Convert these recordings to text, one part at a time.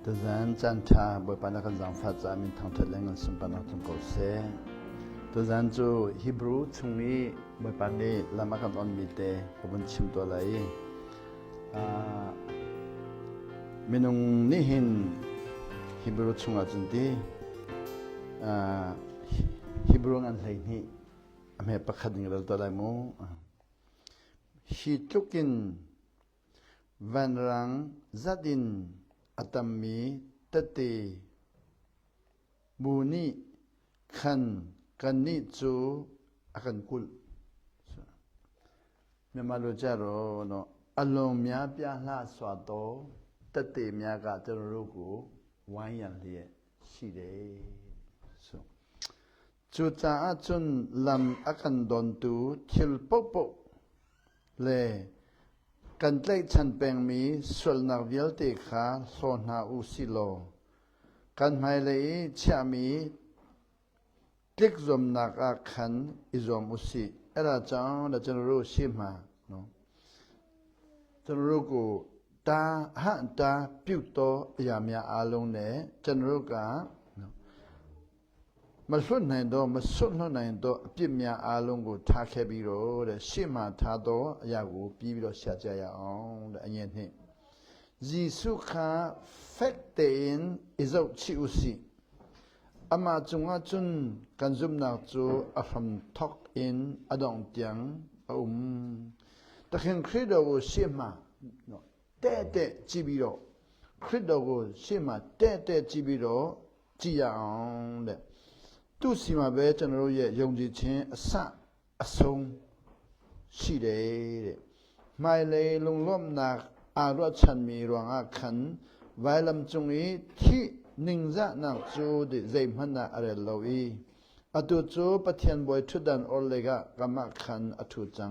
Tuzan caan ṭha Bawipa na kan zaangfah caah min thangṭhat le ngan sunparnak tlung ko seh. Tuzan cu Hebrew chung i Bawipa nih lam a kan onmi te ka vun chim tuah lai i minung nih hin Hebrew chungah cun ti Hebrew ngan 12 a hme pakhat ning rel tuah lai mu. Hi tluk in Vanrang zat in a tammi tete bu nih khan kannih cu a kan kulh. Cucaah cun lam a kan dontu thil paohpaoh le kan tlaihchan pengmi sualnak vialte kha hlaw hna u sih law kan hmailei i chiahmi tlikzuamnak ah khan i zuam u sih. Era cang la cun ru si hma no. Cun ru ku ta ha ta piu to ya mya alung ne cun ru ka မလွတ်နိုင်သောမစွန့်လွတ်နိုင်သောအပြစ်များအားလုံးကိုထားခဲ့ပြီးတော့တဲ့ရှေ့မှထားသောအရာကိုပြီးပြီးတော့ရှာကြရအောင်တဲ့အငယ်နှင့်ဇီစုခဖက်တေင်အဇုတ်ချီဥစီအမကျုံအချွန်းကန်ဇုံနာချူအဖမ်ထောက်အင်အဒေါင်တျံအုံတခင်ခရစ်တော်ကိုရှေ့မှနော်တဲ့တဲ့ကြည့်ပြီးတော့ခရစ်တော်ကိုရှေ့မှတဲ့တဲ့ကြည့်ပြီးတော့ ကြည့်ရအောင်တဲ့သူ့စီမှာပဲကျွန်တော်တို့ရဲ့ယုံကြည်ခြင်းအစအဆုံးရှိတယ်တဲ့မိုင်လေလုံလွတ်နာအာရချန်မီရောငါခန်ဝိုင်လမ်ကျုံဤတိနင်းဇနာကျူဒီဇိမနာအရလောဤအတူကျပထန်ဘွေထွဒန်အော်လေကကမခန်အထူချံ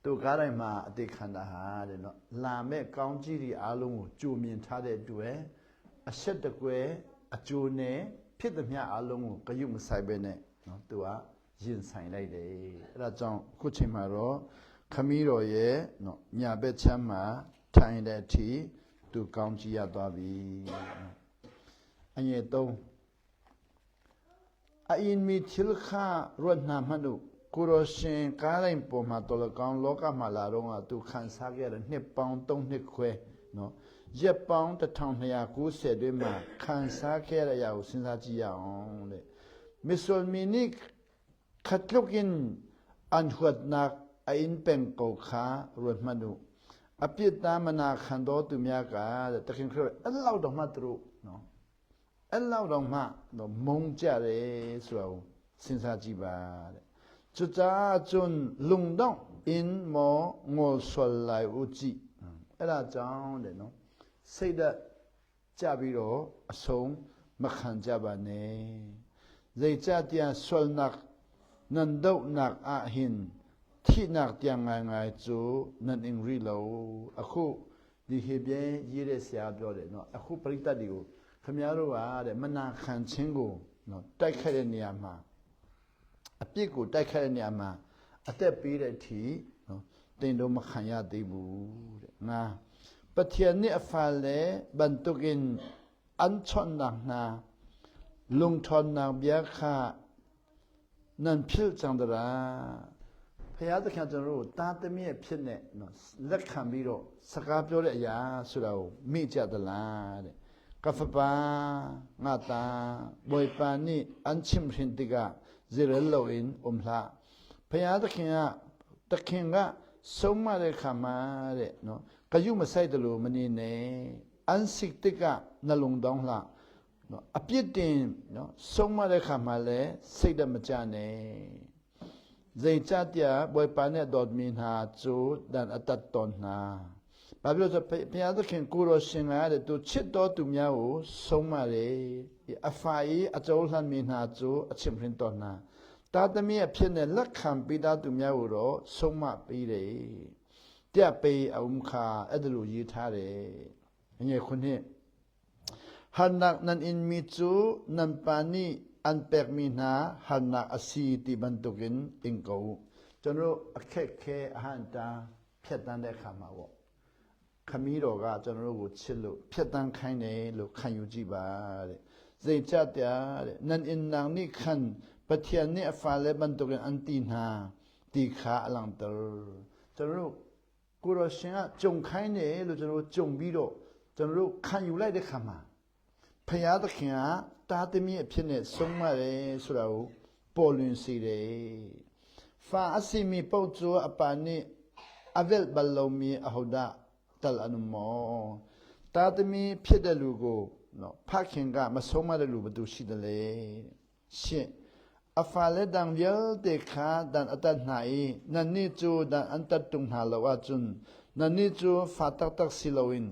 သူကားတိုင်းမှာအတိခန္ဓာဟာတဲ့နော်လာမဲ့ကောင်းကြီးတွေအားလုံးကိုကြိုမြင်ထားတဲ့အတွက် အဆက်တကွဲအကျိုးနဲ့ဖြစ်သမျှအလုံးကိုဂရုမစိုက်ပဲနဲ့နော်သူကရင်ဆိုင်လိုက်တယ်အဲ့ဒါကြောင့်အခုချိန်မှာတော့ခမည်းတော်ရဲ့နော်ညာဘက်ချမ်းမှာထိုင်တဲ့အထိသူကောင်းကြီးရသွားပြီအငယ်3အင်မီသီလခရတ်နာမနုကိုရရှင်ကားတိုင်းပေါ်မှာတော်လကောင်လောကမှာလာတော့ကသူခံစားခဲ့တဲ့နှစ်ပေါင်း3နှစ်ခွဲနော်ရက်ပေါင်း1290တွင်မှာခံစားခဲ့ရတဲ့အရာကိုစဉ်းစားကြည့်ရအောင်တဲ့မစ္စလမီနိခတ်လုကင်အန်ဟွတ်နာအင်ပင်ကိုခါရတ်မနုအပြစ်သားမနာခံတော်သူများကတဲ့တခင်ခရစ်အဲ့လောက်တော့မှသူတို့နော်အဲ့လောက်တော့မှတော့မုန်းကြတယ်ဆိုတော့စဉ်းစားကြည့်ပါတဲ့จุจ้าจุนลุงดองอินမောငေါဆွလိုက်ဦးကြည့်အဲ့ဒါကြောင့်တဲ့နော်စိတ်ဓာတ်ကြပြီးတော့အဆုံးမခံကြပါနဲ့ဇေကြတရားဆွလနက်နန်ဒုနက်အဟင်ထိနက်တရားငိုင်ငိုင်ကျူနန်အင်ရီလောအခုဒီဟေပြင်းရေးတဲ့ဆရာပြောတယ်နော်အခုပရိသတ်တွေကိုခင်ဗျားတို့ကတဲ့မနာခံခြင်းကိုနော်တိုက်ခတ်တဲ့နေရာမှာအပြစ်ကိုတိုက်ခတ်တဲ့နေရာမှာအသက်ပေးတဲ့အထိနော်တင်တော့မခံရသေးဘူးတဲ့ငါပထယနိအဖာလေဘန်တုကင်အန်ချွန်နာနာလုံထွန်နာဗျာခနန်ဖိလ်ချန်ဒရာဖျားသခင်ကျွန်တော်တို့တာသမီးဖြစ်နေနော်လက်ခံပြီးတော့စကားပြောတဲ့အရာဆိုတာကိုမေ့ကြသလားတဲ့ကဖပါငါတာဘွေပါနိအန်ချင်ရင်တိကဇီရလောအင်အုံလာဖျားသခင်ကတခင်ကဆုံးမတဲ့ခါမှာတဲ့နော်ကယုမဆိုင်တယ်လို့မနေနဲ့အန်စိတိကနှလုံးတောင်းလှနော်အပြစ်တင်နော်ဆုံးမတဲ့ခါမှာလဲစိတ်တမကြနဲ့ဇေချတဘွေပါနဲ့ဒေါ်မင်ဟာဇူဒန်အတတ်တော်နာဘာဖြစ်လို့ဆိုဘုရားသခင်ကိုရောရှင်လာတဲ့သူချစ်တော်သူများကိုဆုံးမတယ်အဖာဤအကျိုးလှမ်းမင်ဟာဇူအချင်းရင်တော်နာတာသမီးအဖြစ်နဲ့လက်ခံပေးသားသူများကိုတော့ဆုံးမပေးတယ်တက်ပေးအောင်ခါအဲ့ဒါလိုရေးထားတယ်ငယ်ခုနှစ် Hanak nan in mi cu nan pa nih an pekmi hna harnak a si ti bantukin ing ko u. ကျွန်တော်တို့အခက်ခဲအဟန့်တာဖြတ်တန်းတဲ့အခါမှာပေါ့။ ခမည်းတော်ကကျွန်တော်တို့ကိုချစ်လို့ဖြတ်တန်းခိုင်းတယ်လို့ခံယူကြည့်ပါတဲ့ Zeicahtiah nan innnak nih khan Pathian nih a fale bantukin an ti hna ti kha a langhter. Cun Kurosing ah cung khai ne lu cun cung bi do cun ru khan yu lai de kha ma phaya ta khing ah ta te mi a phin ne sung ma le surau polun si le fa a si mi paoh cu a pa nih a velh bal lomi ahodah tal an um maw? Ta timi phiat de lu ko no phakhin ka ma soma de lu batu si de le si a fale dang vialte kha dan a tat hna i nannih cu dan an tat tung hna lo ahcun nannih cu fa taktak si loin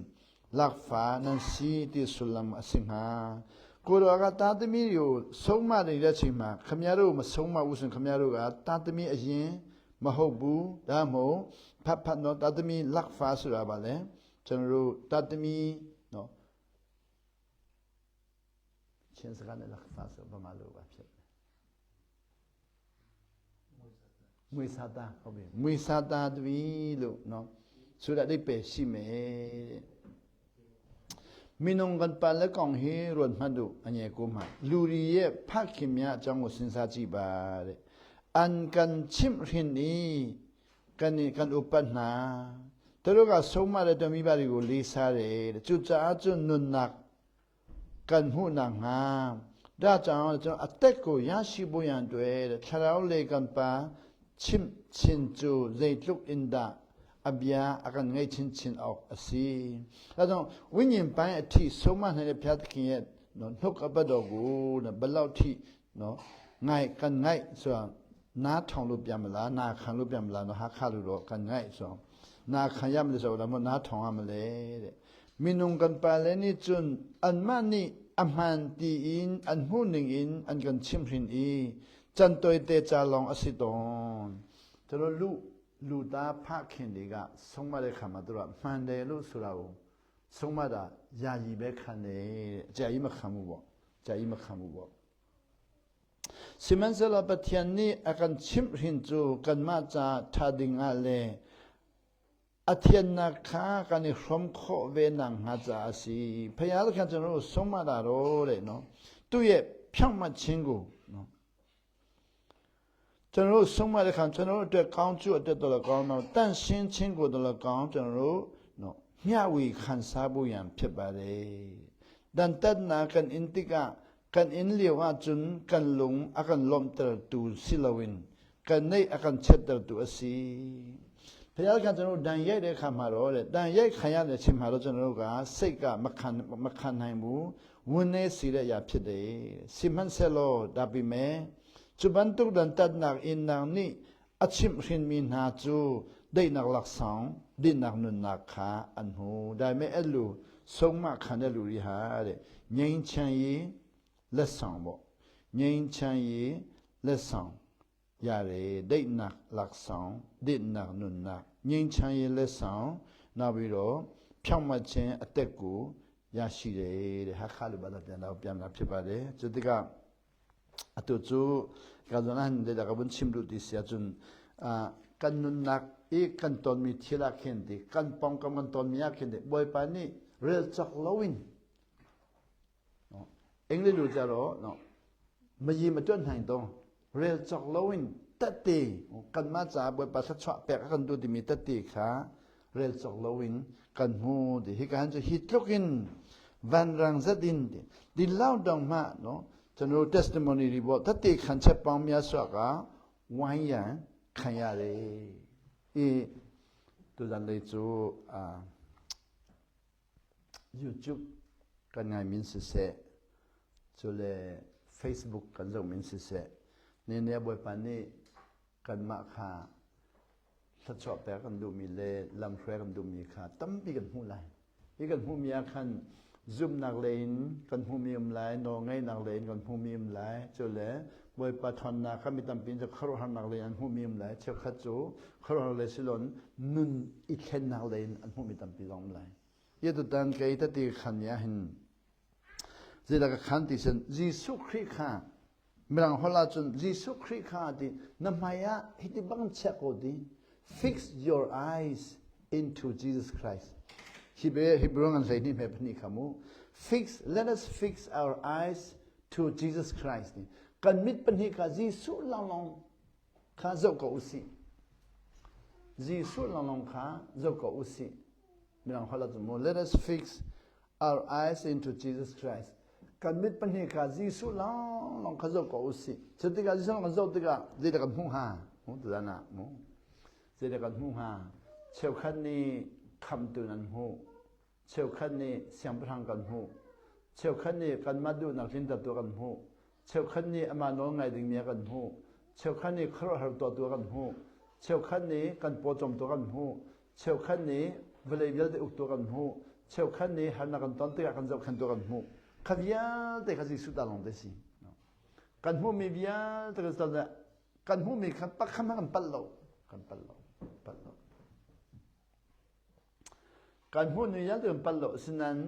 lakfa nan si ti sullam a si hnga. Kuro ka ta timi yu soma de le chima khamya ru ma soma usun khamya ru ka ta timi a yin မဟုတ်ဘူးဒါမှမဟုတ်ဖတ်ဖတ်တော့တသမီလက်ဖာဆိုတာပါလေကျွန်တော်တို့တသမီနော်ချင်းစကားနဲ့လက်ဖာဆိုဘာမှလို့ပါဖြစ်တယ်မွေစာတာဟုတ်ပြီမွေစာတာတပြီလို့နော်ဆိုတာအိပဲရှိမယ်တဲ့ Minung kan pale kong hi ruat hmanh u a nge kum ha. Luri ye phak khim ya chong u sin sa chi ba de. An kan chimh hrin i kan i kan upat hna. Taro ka soma le tomi ba ri ko li sa re. Cu caah cun nunnak kan hmuh nak hnga. Da chang cun a tek ko ya shi bu yan tue thlarau le kan pa chimh chin cu zeitluk in dah a bia a kan ngaih chinchin awk a si. Ladong winyin pai a thi soma hna le phyat khi no hnuk a ba do gu na balau thi no ngai kan ngai so na thong lu piam la na khan lu piam la no ha kha lu ro kan ngai so na khan yam le so la mo na thong am le minung kan pa le nih cun anmah nih a hmaan tiin an hmuh ning in an kan chimhrin i can tawite ca lawng a si tawn. Calo lu lu ta pha khin dika songma le khama tura hman de lu surau songma da ya yi be khan ne cha yi ma khamu bo cha yi ma khamu bo Sihmanhsehlaw Pathian nih a kan chimhhrin cu kanmah ca ṭha ding ah le a thiannak kha kan i hrawm khawh ve nak hnga caah a si. Phaya khan cun ro songma da ro le no tu ye phyang ma chingu no 正如生嘛的看，正如这刚做得到了ကောင်းတော့တန့်ရှင်းခြင်းကိုတော့ကောင်းကျွန်တော်တို့နော်မျှဝေခံစားဖို့ရန်ဖြစ်ပါတယ်။တန်တတ်နာကန်အင်တိကကန်အင်လျဝကျွန်းကန်လုံအကန်လုံတတူစီလဝင်ကန်နေအကန်ချက်တတူအစီဘုရားကကျွန်တော်တို့တန်ရိုက်တဲ့ခါမှာတော့တဲ့တန်ရိုက်ခံရတဲ့အချိန်မှာတော့ကျွန်တော်တို့ကစိတ်ကမခံမခံနိုင်ဘူးဝန်းနေစီတဲ့အရာဖြစ်တယ်စီမံဆက်လို့ဒါပေမဲ့ Cu bantuk dantatnak innak nih a chimhhrinmi hna cu daihnak laksawng, dinnak nunnak kha an hmu. Dai me elu songma khan elu ri ha de nyein chan yi lesong bo nyein chan yi lesong ya re daihnak laksawng dinnak nunnak ငြိမ်းချမ်းရေးလက်ဆောင်နောက်ပြီးတော့ဖြောင့်မတ်ခြင်းအသက်ကိုရရှိတယ်တဲ့ဟာခါလူဘာသာပြန်တော့ပြန်လာဖြစ်ပါတယ်ဇတိက Atu cu ka zawn ah zeidah ka vun chim duh ti si ahcun kan nunnak i kan tonmi thil ah khin ti kan pawngkam kan tonmi ah khin ti Bawipa nih rel cawk loin English lu caro no mayi ma tuan hnaing to rel cawk loin tette kanmah caah Bawipa thluachuah pek a kan duh timi tette kha rel cawk loin kan hmu ti hi kan cu hi tluk in vanrang zat in ti ti lau dong ma no chanu testimony ri bo tette khan chep pang mya suak a wine yan khan ya le i tu zan lei cu YouTube kan ngai min siseh cu le Facebook kan zoh min siseh ne ne Bawipa nih kanmah kha thluachuah pek kan duhmi le lamhruai kan duhmi kha tampi kan hmuh lai. Hi kan hmuhmi ah khan zumhnak lei in kan hmuhmi um lai, nawlngeihnak lei in kan hmuhmi um lai, cu le Bawipa ṭhawnnak kha mi tampi cu khuaruahharnak lei in an hmuhmi um lai, cheukhat cu khuaruahhar lei silon nun i thlennak lei in an hmuhmi tampi zong um lai. Hi tutan kei tati khan ni ahhin zeidah ka khan ti sin Jesuh Khrih kha Mirang holh ahcun Jesuh Khrih kha ti na hmai ah hiti bang chiah ko ti fix your eyes into Jesus Christ. Hebrew ngan 12 hme 2 kha mu. Fix, let us fix our eyes to Jesus Christ. Kan mit pahnih kha Jesuh lawnglawng kha zoh ko usih. Jesuh lawnglawng kha zoh ko usih. Mirang holh ah mu. Let us fix our eyes into Jesus Christ. Kan mit pahnih kha Jesuh lawnglawng kha zoh ko usih. Cu tikah Jesuh kan zoh tikah zeidah kan hmuh hnga? Mu tuzan ah mu. Zeidah kan hmuh hnga? Cheukhat nih khamhtu nan hmuh. Cheukhat nih siangpahrang kan hmuh. Cheukhat nih kanmah duhnak tlintertu kan hmuh. Cheukhat nih amah nawl ngai dingmi a kan hmuh. Cheukhat nih khuaruahhar tuahtu a kan hmuh. Cheukhat nih kan pawcawmtu a kan hmuh. Cheukhat nih vawlei vialte uktu a kan hmuh. Cheukhat nih harnak kan ton tikah kan zohkhenhtu a kan hmuh. Kha vialte kha Jesuh ta lawng te si. Kan hmuhmi vialte kan kan hmuhmi kha pakhat hmanh kan palh lo. Kan palh lo. Palh lo. Kan hmuhmi vialte kan palh lo. Asinain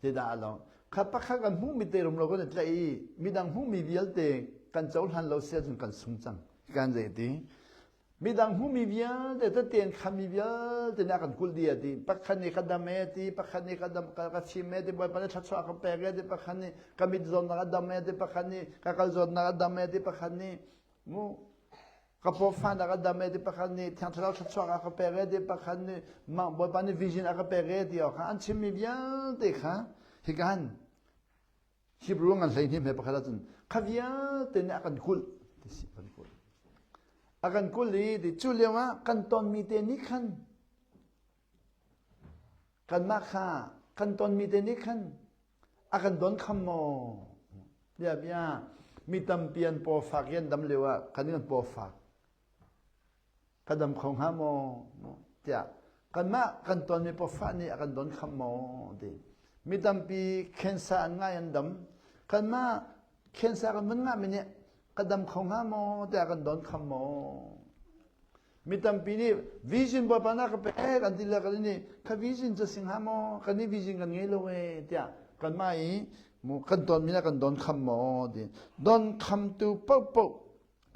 zeidah a lo? Kha pakhat kan hmuhmi te rum lo kan i tlaih i midang hmuhmi vialte kan cohlan lo si ahcun kan sung cang. Kan zei ti? Midang hmuhmi vialte tete khammi vialte nih a kan kulh dih a ti. Pakhat nih ka dam e ti, pakhat nih ka dam ka chim e ti, Bawipa nih thluachuah ka pek e ti, pakhat nih ka mit zawtnak a dam e ti, pakhat nih ka kal zawtnak a dam e ti, pakhat nih mu ka pawfahnak a dam e ti, pakhat nih Thiang Thlarau thluachuah a ka pek e ti, pakhat nih Bawipa nih vision a ka pek e ti kha an chimmi vialte kha hikan Hebrew ngan 12 he pakhat ahcun kha vialte nih a kan kulh ti si kan kulh a kan kulh i ti cu lio ah kan tonmi te nih khan kanmah kha kan tonmi te nih khan a kan don kham maw bia bia mi tampi an paw fak i an dam lio ah kan kan paw fak Ka dam kho hnga maw? tiah kanmah kan tonmi pawfah nih a kan don kham maw ti. Mi tampi cancer an ngai an dam. Kanmah cancer kan vun ngahmi nih ka dam kho hnga maw tiah kan don kham maw? Mi tampi nih vision Bawipa na ka pek an ti le kan nih ka vision cu si hnga maw? Kan nih vision kan ngei lo ee tiah kanmah i kan tonmi nih a kan don kham maw ti. Don khamtu paohpaoh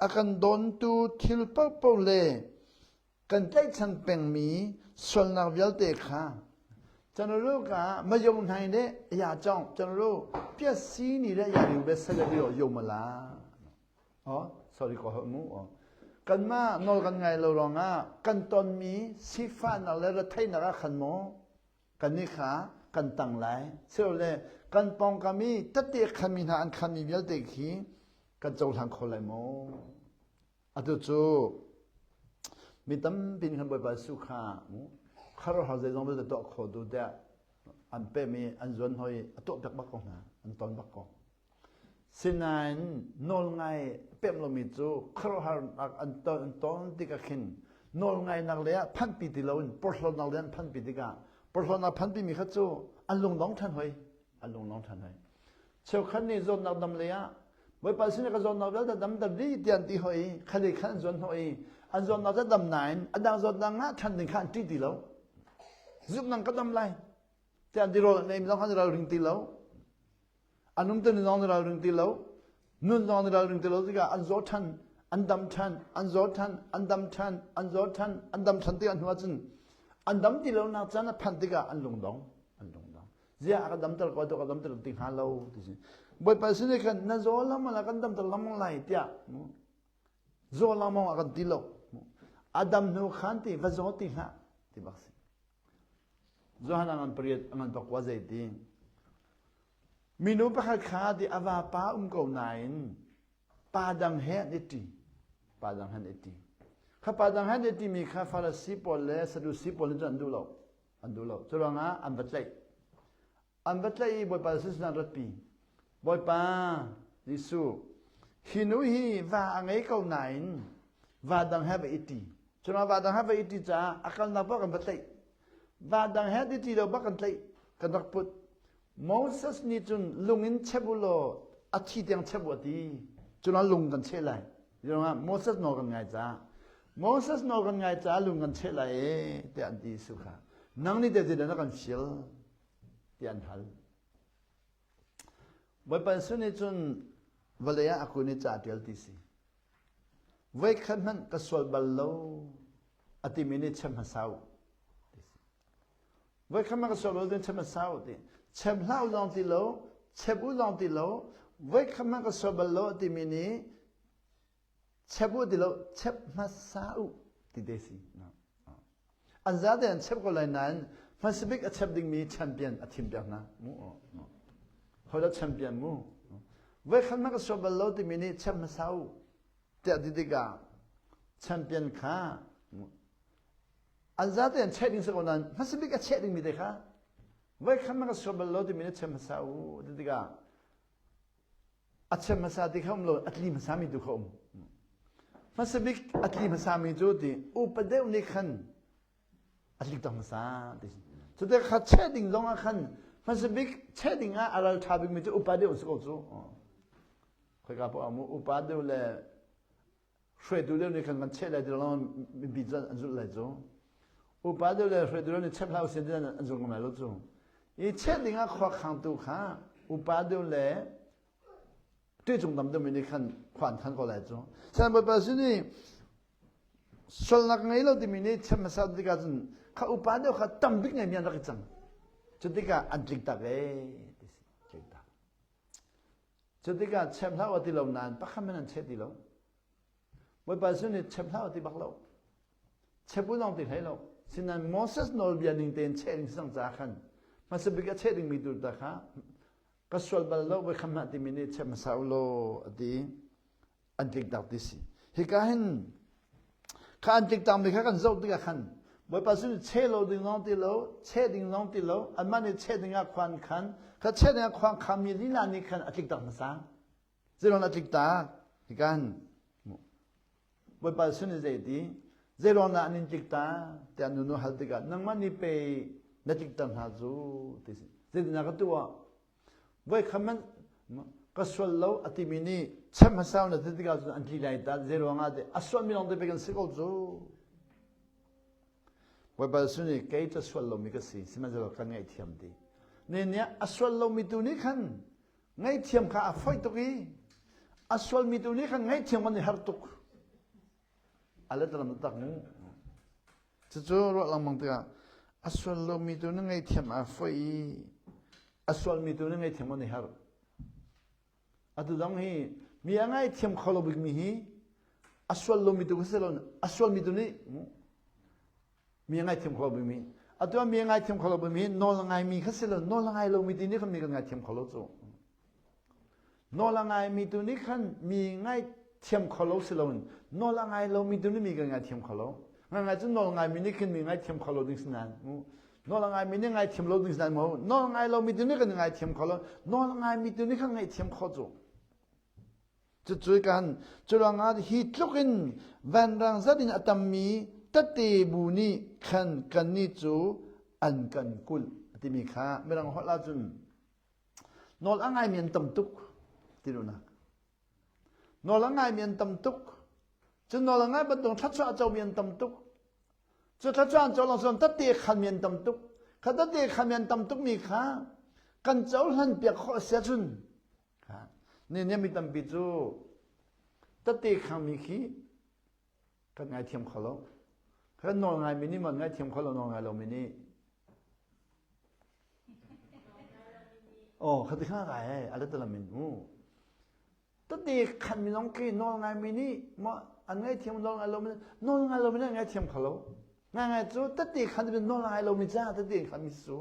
A kan dawntu thil paohpaoh le kan tlaihchan pengmi sualnak vialte kha ကျွန်တော်တို့ကမယုံနိုင်တဲ့အရာကြောင့်ကျွန်တော်တို့ပျက်စီးနေတဲ့အရာတွေကိုပဲဆက်လက်ပြီးတော့ယုံမလားဟော sorry ko mu kanmah nawl kan ngai lo ruangah kan tonmi sifahnak le retheihnak ah khan maw Kannih kha kan tang lai. Silole kan pawngkam i tette khanmi hna an khanmi vialte khi kan cohlang kho lai maw? Atu cu mi tampi nih khan Bawipa Jesuh kha khuaruahhar zeizong vialte tuah kho tu tiah an pem i an zuan hoi a tuah piak bak ko hna, an ton bak ko. Sinain nawlngai pemh lomi cu khuaruahharnak an ton tikah khin nawlngainak lei ah phanhpi ti loin porhlawtnak lei an phanhpi tikah porhlawtnak phanhpimi kha cu an lungdong ṭhan hoi an lungdong ṭhan hoi. Cheukhat nih zawtnak dam lei ah Bawipa sin ka zawtnak vialte damter dih tiah an ti hoi i khali khan an zuan hnawh i an zawtnak cu dam nain a dang zawtnak ngah ṭhan ding kha an ṭih ti lo. Zumh ka dam lai tiah an ti rawl an ei mi zong khan an ralring ti lo. An umtu zong an ralring ti lo. Nun zong an ralring ti lo tikah an zaw ṭhan, an dam ṭhan, an zaw ṭhan, an dam ṭhan, an zaw ṭhan, an dam ṭhan tikah hnu ahcun an dam ti lonak caan a phanh tikah an lungdong, an lungdong. Ziah a ka damter ko tu ka damter ti hnga lo ti si. Bawipa sin khan na zaw lengmang la kan damter lengmang lai tiah zaw lengmang a kan ti lo. A dam hnu khan ti va zaw ti hlah ti bak si. Johan a ngan pariat a ngan pakua zei ti. Minu pakhat kha ti a vapa um ko nain pa dang he an i ṭi. Pa dang he an i ṭi. Kha pa dang he an i ṭimi kha Farasi pawl le Sadusi pawl nih cun an duh lo. An duh lo. Cu ruangah an va tlaih. An va tlaih i Bawipa Jesuh sinah an ratpi. Bawipa Jesuh, hi nu hi va a ngei ko nain va dang he va i ṭi. Cu ruangah va dang he va i ṭi caah a kalnak paoh kan va tlaih. Va dang he ti ti lo bak kan tlaih kan rak put. Moses nih cun lung in chep u law a thi tiang chep u a ti. Cun lung kan cheh lai. Ruangah Moses nawl kan ngai caah Moses nawl kan ngai caah lung kan cheh lai e tiah an ti Jesuh kha. Nang nih teh zeidah na kan fial tiah an hal. Bawipa Jesuh nih cun vawlei ah a kun i ca a ṭial ti si. Voikhat hmanh ka sual bal lo a timi nih chem hmasa u. Voikhat ma ka sual lo ding chep hmasa u ti. Chep hlah u zong ti lo, chep u zong ti lo, voikhat ma ka sual bal lo timi nih chep u ti lo, chep hmasa u ti te si. An zate an chep ko lai nain hmasabik a chep dingmi champion a thim piak hna. Mu Hoi la champion mu. Voikhat ma ka sual bal lo timi nih chep hmasa u tiah ti tikah champion kha an zate an cheh ding si ko nain hmasabik a cheh dingmi te kha voikhat na ka sual bal lo timi na chem hmasa u ti tikah a chem hmasa ti kha um lo a tli hmasa mi tu kha um hmasabik a tli hmasa mi cu ti upa deuh nih khan a tlik tak hmasa ti cu te kha cheh ding zong ah khan hmasabik cheh ding ah a ral ṭha bik mi cu upa deuh si ko cu khoika poah mu upa deuh le hruaitu deuh nih khan kan cheh lai ti lo mipi cu an zulh lai cu upa deuh le hruaitu deuh nih chep hlah usih ti an zul ngam lai lo cu i cheh ding ah khua khangtu kha upa deuh le tuicung tam deuh mi nih khan khua an khan ko lai cu san bawipa sin i sualnak ngei lo timi nih chem hmasa tikah cun kha upa deuh kha tam bik ngei mi an rak i cang cu tikah an tling tak ee ti si tling tak Cu tikah chep hlah u ti lo nain pakhat hmanh an cheh ti lo. Bawipa Jesuh nih chep hlah u ti bak lo. Chep u zong ti hlei lo. Sinain Moses nawlbia ning tein cheh ding si cang caah khan hmasa bik a cheh dingmi tu ta kha ka sual bal lo voi kham hlah timi nih chep hmasa u law a ti an tliktak ti si. Hika hin kha an tliktakmi kha kan zoh tikah khan Bawipa sin che lo ding zong ti lo, che ding zong ti lo, anmah nih che ding ah khuan khan, kha che ding ah khuan khanmi lila nih khan a tliktak hmasa. Zeiruang a tliktak? Hika hin Bawipa sin zei ti? Zeiruang dah an in tliktak? Tiah nu nu hal tikah nangmah nih pei na tlikter hna cu ti si. Zeitindah ka tuah? Voikhat hmanh ka sual lo a timi nih chem hmasa na ti tikah cun an tli lai ta zeiruang ah a sualmi lawng te pek an si ko cu. Bawipa Jesuh nih kei cu sual lomi ka si sihmanhsehlaw kan ngaihthiam ti. Ne nih a sual lomi tu nih khan ngaihthiam kha a foih tuk i a sualmi tu nih khan ngaihthiam kan i har tuk. A let lam tak mu. Cucu ruah lengmang tikah a sual lomi tu na ngaihthiam aa foih i a sualmi tu na ngaihthiam an i harh. Atu dang hi mi a ngaithiam kho lo bikmi hi a sual lomi tu kha si lo a sualmi tu nih mi a ngaithiam kho lo bikmi atu ah mi a ngaithiam kho lo bikmi hi nawl a ngaimi kha si lo nawl a ngai lomi ti nih khan mi kan ngaithiam kho lo cu. Nawl a ngaimi tu nih khan mi ngaithiam kho lo si loin nawl a ngai lomi tu nih mi kan ngaithiam kho lo. Ngai cu nawl ngaimi nih khin mi ngaithiam kho lo ding si nain nawl a ngaimi nih ngaithiam lo ding si nain mu nawl ngai lomi tu nih kan ngaithiam kho lo nawl ngaimi tu nih khan ngaihthiam kho cu. Cucu kan curuangah hi tluk in vanrang zat in a tammi tete bu nih khan kannih cu an kan kulh timi kha mirang holh ahcun Nawl a ngaimi an tam tuk ti duhnak. Nawl a ngaimi an tam tuk. Cun nawl a ngai bantuk thluachuah a comi an tam tuk. Cu thluachuah an co lawng cun tette khanmi an tam tuk. Kha tette khanmi an tam tukmi kha kan cohlan piak khawh a si ahcun ni ne mi tampi cu tette khangmi khi kan ngaithiam kho lo. Kan nawl ngaimi nih maw ngaithiam kho lo nawl ngai lomi nih Oh, khati kha kai he ala talam in u. Tati khan mi nong ki nawl ngai mi nih ma an ngai thiam nawl ngai lo mi nawl ngai lo mi nih ngai thiam kho lo. Ngai ngai cu tati khan mi nawl ngai lo mi ca tati khan mi su.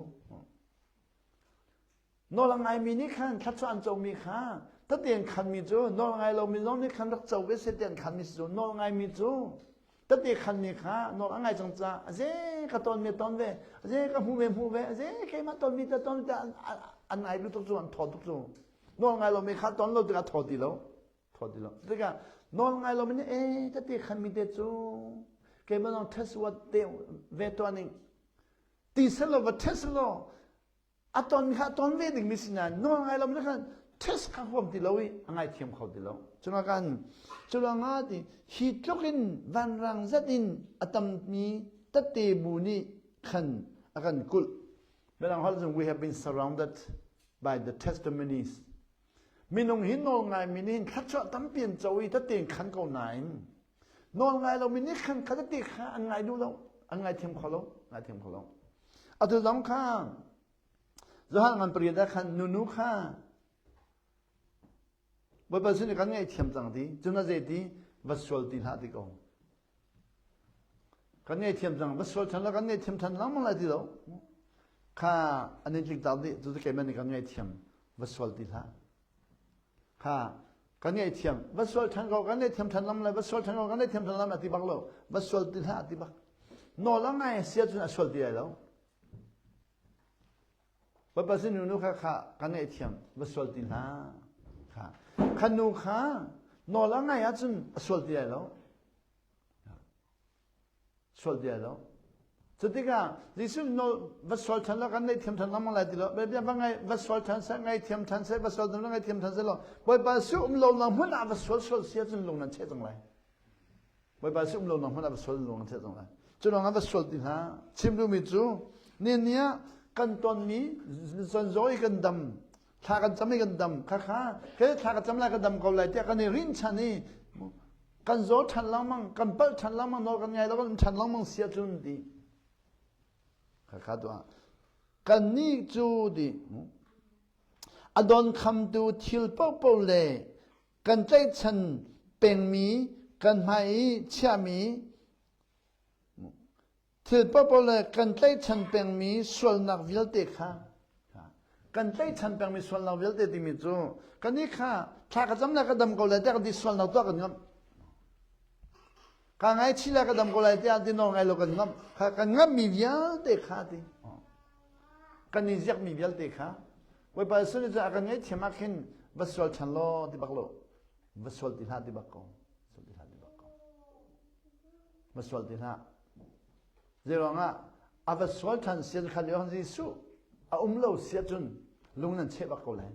Nawl a ngaimi nih khan thluachuah an comi kha tete an khanmi cu nawl ngai lomi zong nih khan rak co ve seh ti an khanmi si cu nawl ngaimi cu tete khanmi kha nawl a ngai cang caah aze ka ton mi ton ve aze ka hmu ve hmu ve aze keimah ton mi te ton te an ngai lu tuk cu an thaw tuk cu nawl ngai lomi kha ton lo tikah thaw ti lo thaw ti lo tikah nawl ngai lomi nih e tete khanmi te cu keimah zong test wat te ve tuah ning ti selaw va test law a ton kha ton ve dingmi si nain nawl ngai lo mi khan test kha huam ti lo i a ngaithiam kho ti lo cuna kan culangah ti hi tluk in vanrang zat in a tammi tette bu nih khan a kan kulh Mirang holh cun we have been surrounded by the testimonies minung hi nawl ngai mi nih thluachuah tampi an co i tette in khan ko nain nawl ngai lo mi nih khan kha tette kha an ngai duh lo an ngaithiam kho lo ngaithiam kho lo. Atu zong kha Johan ngan pariat ah khan nunu kha Bawipa sin kan ngaihthiam cang ti cun a zei ti va sual ti hlah ti ko. Kan ngaihthiam cang va sual than la kan ngaihthiam than lengmang lai ti lo. Kha an in tlik tak dih cu keimah nih kan ngaihthiam va sual ti hlah. Kha kan ngaihthiam va sual than ko kan ngaihthiam than lam lai va sual than ko kan ngaihthiam than lam lai ti bak lo va sual ti hlah ti bak. Nawl a ngai sia cun a sual ti lai lo. Bawipa sin nu kha kha ka ngaihthiam va sual ti hlah. Kha kha nu kha nawl a ngai ahcun a sual ti lai lo. Sual ti lai lo. Cutikah Jesuh nawl va sual ṭhan lo kan ngaihthiam ṭhan lengmang lai ti lo. Bia va ngai va sual ṭhan seh ngaithiam ṭhan seh va sual ṭhan ngaithiam ṭhan seh lo. Bawipa si um lo na hmun ah va sual sual si ahcun lung nan cheh cang lai. Bawipa si um lo hmanh ah va sual lung an cheh cang lai. Cu lawng ah va sual ti hlah. Chim duhmi cu ni ni ah kan tonmi zonzaw i kan dam thla kan cam i kan dam kha kha ke thla ka cam lai ka dam ko lai tiah kan i rinhchan i kan zaw ṭhan lengmang kan palh ṭhan lengmang nawl kan ngai lo kan ṭhan lengmang si ahcun ti kha kha tuah kan nih cu ti a don khamtu thil paohpaoh le kan tlaihchan pengmi kan hmai i chiahmi thil paohpaoh le kan tlaihchan pengmi sualnak vialte kha kan tlaihchan pengmi sualnak vialte timi cu kan i kha thla ka cam le ka dam ko lai tiah kan ti sualnak tuah kan ngamh ka ngaichih le ka dam ko lai tiah ti nawl ngai lo kan ngamh kha kan ngamhmi vialte kha ti kan i ziakmi vialte kha Bawipa Jesuh nih cun a kan ngaihthiam ah khin va sual ṭhan law ti bak lo va sual ti hlah ti bak ko sual ti hlah ti bak ko va sual ti hlah zeiruangah a va sual ṭhan sian kha lio Jesuh a um lo sia cun lung nan cheh bak ko lai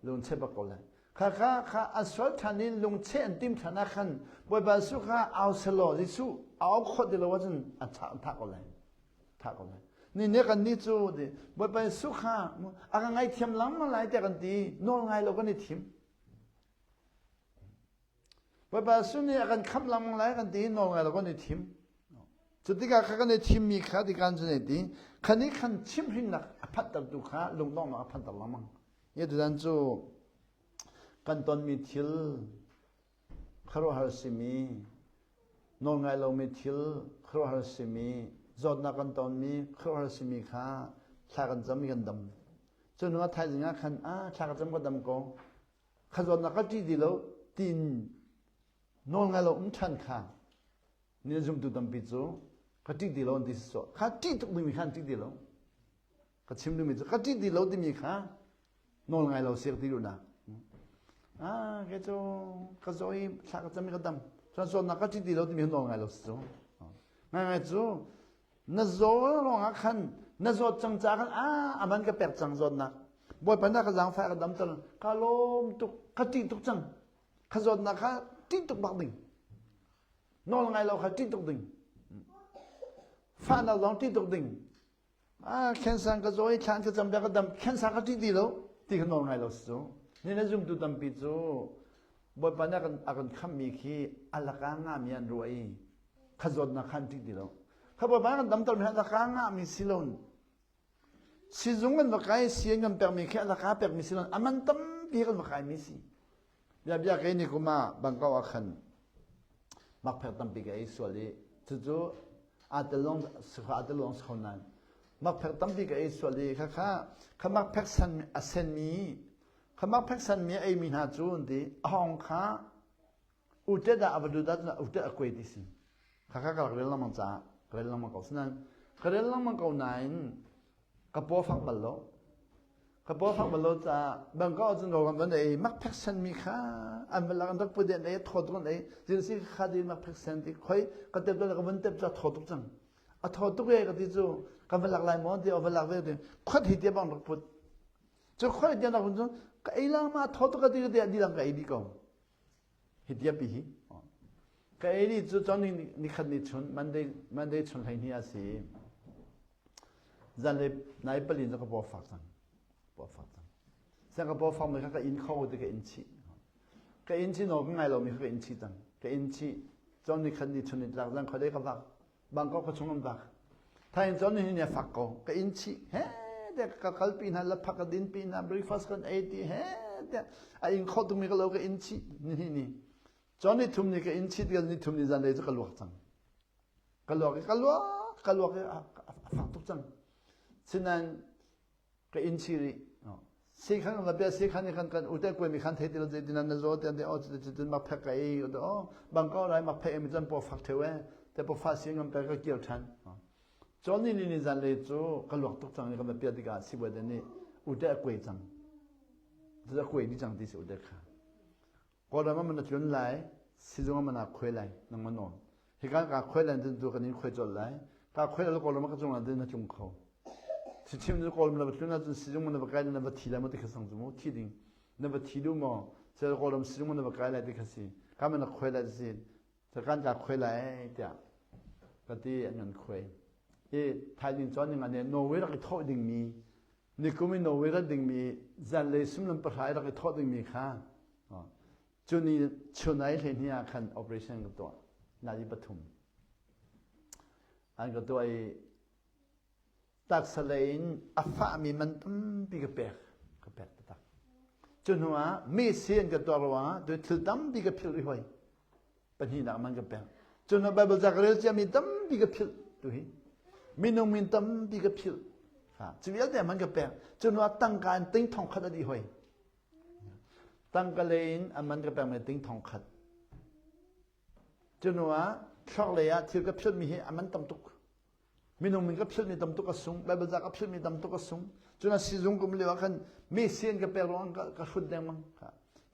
lung cheh bak ko lai kha kha kha a sual ṭhan in lung cheh an tim ṭhan ah khan Bawipa Jesuh kha au selaw Jesuh a au khawh ti lo ahcun a thah ko lai thah ko lai ni ne kan ni cu ti Bawipa Jesuh kha a ka ngaithiam lengmang lai tiah kan ti nawl ngai lo kan i thim Bawipa Jesuh nih a kan khamh lengmang lai kan ti nawl ngai lo kan i thim cu tikah kha kan i thimmi kha ti kan cu ne ti khan i khan chimhrinnak a phanhtertu kha lungdonghnak a phanhter lengmang ye tutan cu kan tonmi thil khuaruahhar simi, nawlngai lomi thil khuaruahhar simi, zawtnak kan tonmi khuaruahhar simi kha thla kan cam i kan dam. Cu hnu ah thaizing ah khan ah thla ka cam ka dam ko. Kha zawtnak ka ṭih ti lo tiin nawlngai lo um ṭhan kha ni zumtu tampi cu ka ṭih ti lo an ti sawh. Kha ṭih tuk dingmi kha an ṭih ti lo. Ka chim duhmi cu ka ṭih ti lo timi kha nawl ngai lo siak ti duhnak. Ah, ke cu ka zaw i thla ka cam i ka dam. Cun zawtnak ka ṭih ti lo timi nawl ngai lo si cu. Ngai ngai cu na zaw ruangah khan na zawt cang ca khan ah aman ka pek cang zawtnak. Bawipa na ka zaangfah ka dam ter ka lawm tuk ka ṭih tuk cang. Ka zawtnak kha ṭih tuk bak ding. Nawl ngai lo kha ṭih tuk ding. Fahnak zong ṭih tuk ding. Ah, khensan ka zaw i thlan ka cam bia ka dam khensa ka ṭih ti lo ti kha nawl ngai lo si cu. Ni na zumtu tampi cu Bawipa nih a kan a kan khammi khi a laka ngami an ruah i kha zawtnak kha an ṭih ti lo. Kha Bawipa kan damtermi a laka ngahmi si lo. Sizung kan va kai si an kan pekmi khi a laka pekmi si lo. A man tampi kan va kaimi si. Bia bia kei ni kum ah Bangkok ah khan makphek tampi ka ei sual i cucu aa tel lawng aa tel lawng si kho nain makphek tampi ka ei sual i khakha kha makphek san a senmi kha makphek sanmi a eimi hna cu an ti a hawng kha utet ah a va lut ahcun utet a kuai ti si khakha ka rak rel lengmang caah ka rel lengmang ko sinain ka rel lengmang ko nain ka paw fak bal lo ka paw fak bal lo caah Bangkok ahcun rawlram van ei makphek senmi kha an va lak an rak put an ei thaw tuk an ei zin si kha di makphek sen ti khoi ka tep ka vun tep ca thaw tuk cang a thaw tuk e ka ti cu kan va lak lai maw ti va lak ve ti khot hi te bang rak put cu khoi te rak put ka ei lang ma thaw tuk ka ti ka ti di lang ka ei di ko hi tiap hi ka ei ni cu chon ni khat ni chun Monday Monday chun hlei ni a si zanlei nai palin cu ka paw fak cang paw fak cang siang ka paw fak mi kha ka in kho ti ka in chih ka in chih no ka ngai lo mi kha ka in chih cang ka in chih chon ni khat ni chun ni tlak zan khuadei ka vak Bangkok ka chung an vak. Thain cun nihin ni a fak ko. Ka inn chih he te ka kalpi hna laphak ka dinpi hna breakfast kan ei ti he te a ing kho tukmi ka lo ka inn chih nihin ni. Cun ni thum ni ka inn chih ni thum ni zanlei cu ka luak cang. Ka luak i ka luak ka luak i a fak tuk cang. Sinain ka inn chih rih. Sikhan la bia sikhan ni kan kan ute kwe mi khan thei ti lo zei tinan na zo te ante o chu chu mak phek ka ei o bang ko rai mak phek mi chan po fak theu e te po fa si ngam pe ka kir than chon ni ni zan le chu ka luak tuk chang ni ka bia tikah sibuai te ni ute a kwe cang chu a kwe di chang ti si ute kha Kawlram ah man na tlun lai, sizung ah man aa khuai lai, nangmah nawl. Hika kaa khuai lai cun tu kan in khuai colh lai. Kaa khuai lo Kawlram ah ka cung ah na tlung kho. Chichim cu Kawlram na va tlun ahcun sizung na va kai na va thi lai maw ti kha sang cu mu, thi ding. Na va thi duh maw? Sel Kawlram sizung na va kai lai ti kha si. Ka man na khuai lai si. Kan ka khuai lai tiah ka ti an kan khuai. I thaizing cawn ning ah ne Norway rak i thawh dingmi Nikum i Norway rat dingmi zanlei sumlam pahra i rak i thawh dingmi kha cu ni chunai hleihnih ah khan operation ka tuah nali pathum an ka tuah i taksa lei in a fahmi man tampi ka pek ka pek taktak cu hnu ah mi si an ka tuah ruangah tu thil tampi ka philh rih hoi pahnihnak man ka pek cun Bible ca ka rel ciami tampi ka philh tu hi minung min tampi ka philh ha cu vialte man ka pek cun tangka in ting thong khat a dih hoi tangka lei in a man ka pek mi ting thong khat cun ah thluak lei ah thil ka philh mi hi a man tam tuk Minung min ka philhmi tam tuk a sung, Bible ca ka philhmi tam tuk a sung. Cun a sizung kum lio ah khan mi sin ka pek ruang ka, ka hrut dengmang.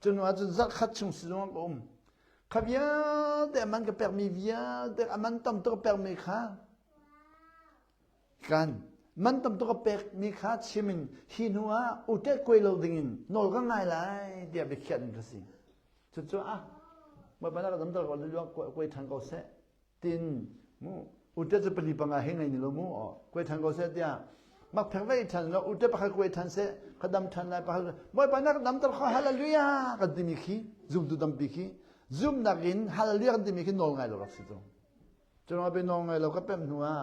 Cun ah cun zarh khat chung sizung ah ka um. Kha vialte a man ka pekmi vialte a man tam tuk a pekmi kha kan man tam tuk a pekmi kha chim in hi hnu ah utet kuai lo dingin nawl ka ngai lai tiah biakhiah ding ka si. Cucu ah Bawipa na ka damter ko kuai ṭhan ko seh. Tin mu ute cu pali panga he ngei ni lo mu o kuai than ko seh tiah mak phek vei than lo ute pakhat kuai than seh ka dam than lai pakhat Bawipa na ka damter kho hallelujah kan timi khi zumtu tampi khi zumnak in hallelujah kan timi khi nawl ngai lo rak si cu cu be nawl ngai lo ka pem hnu ah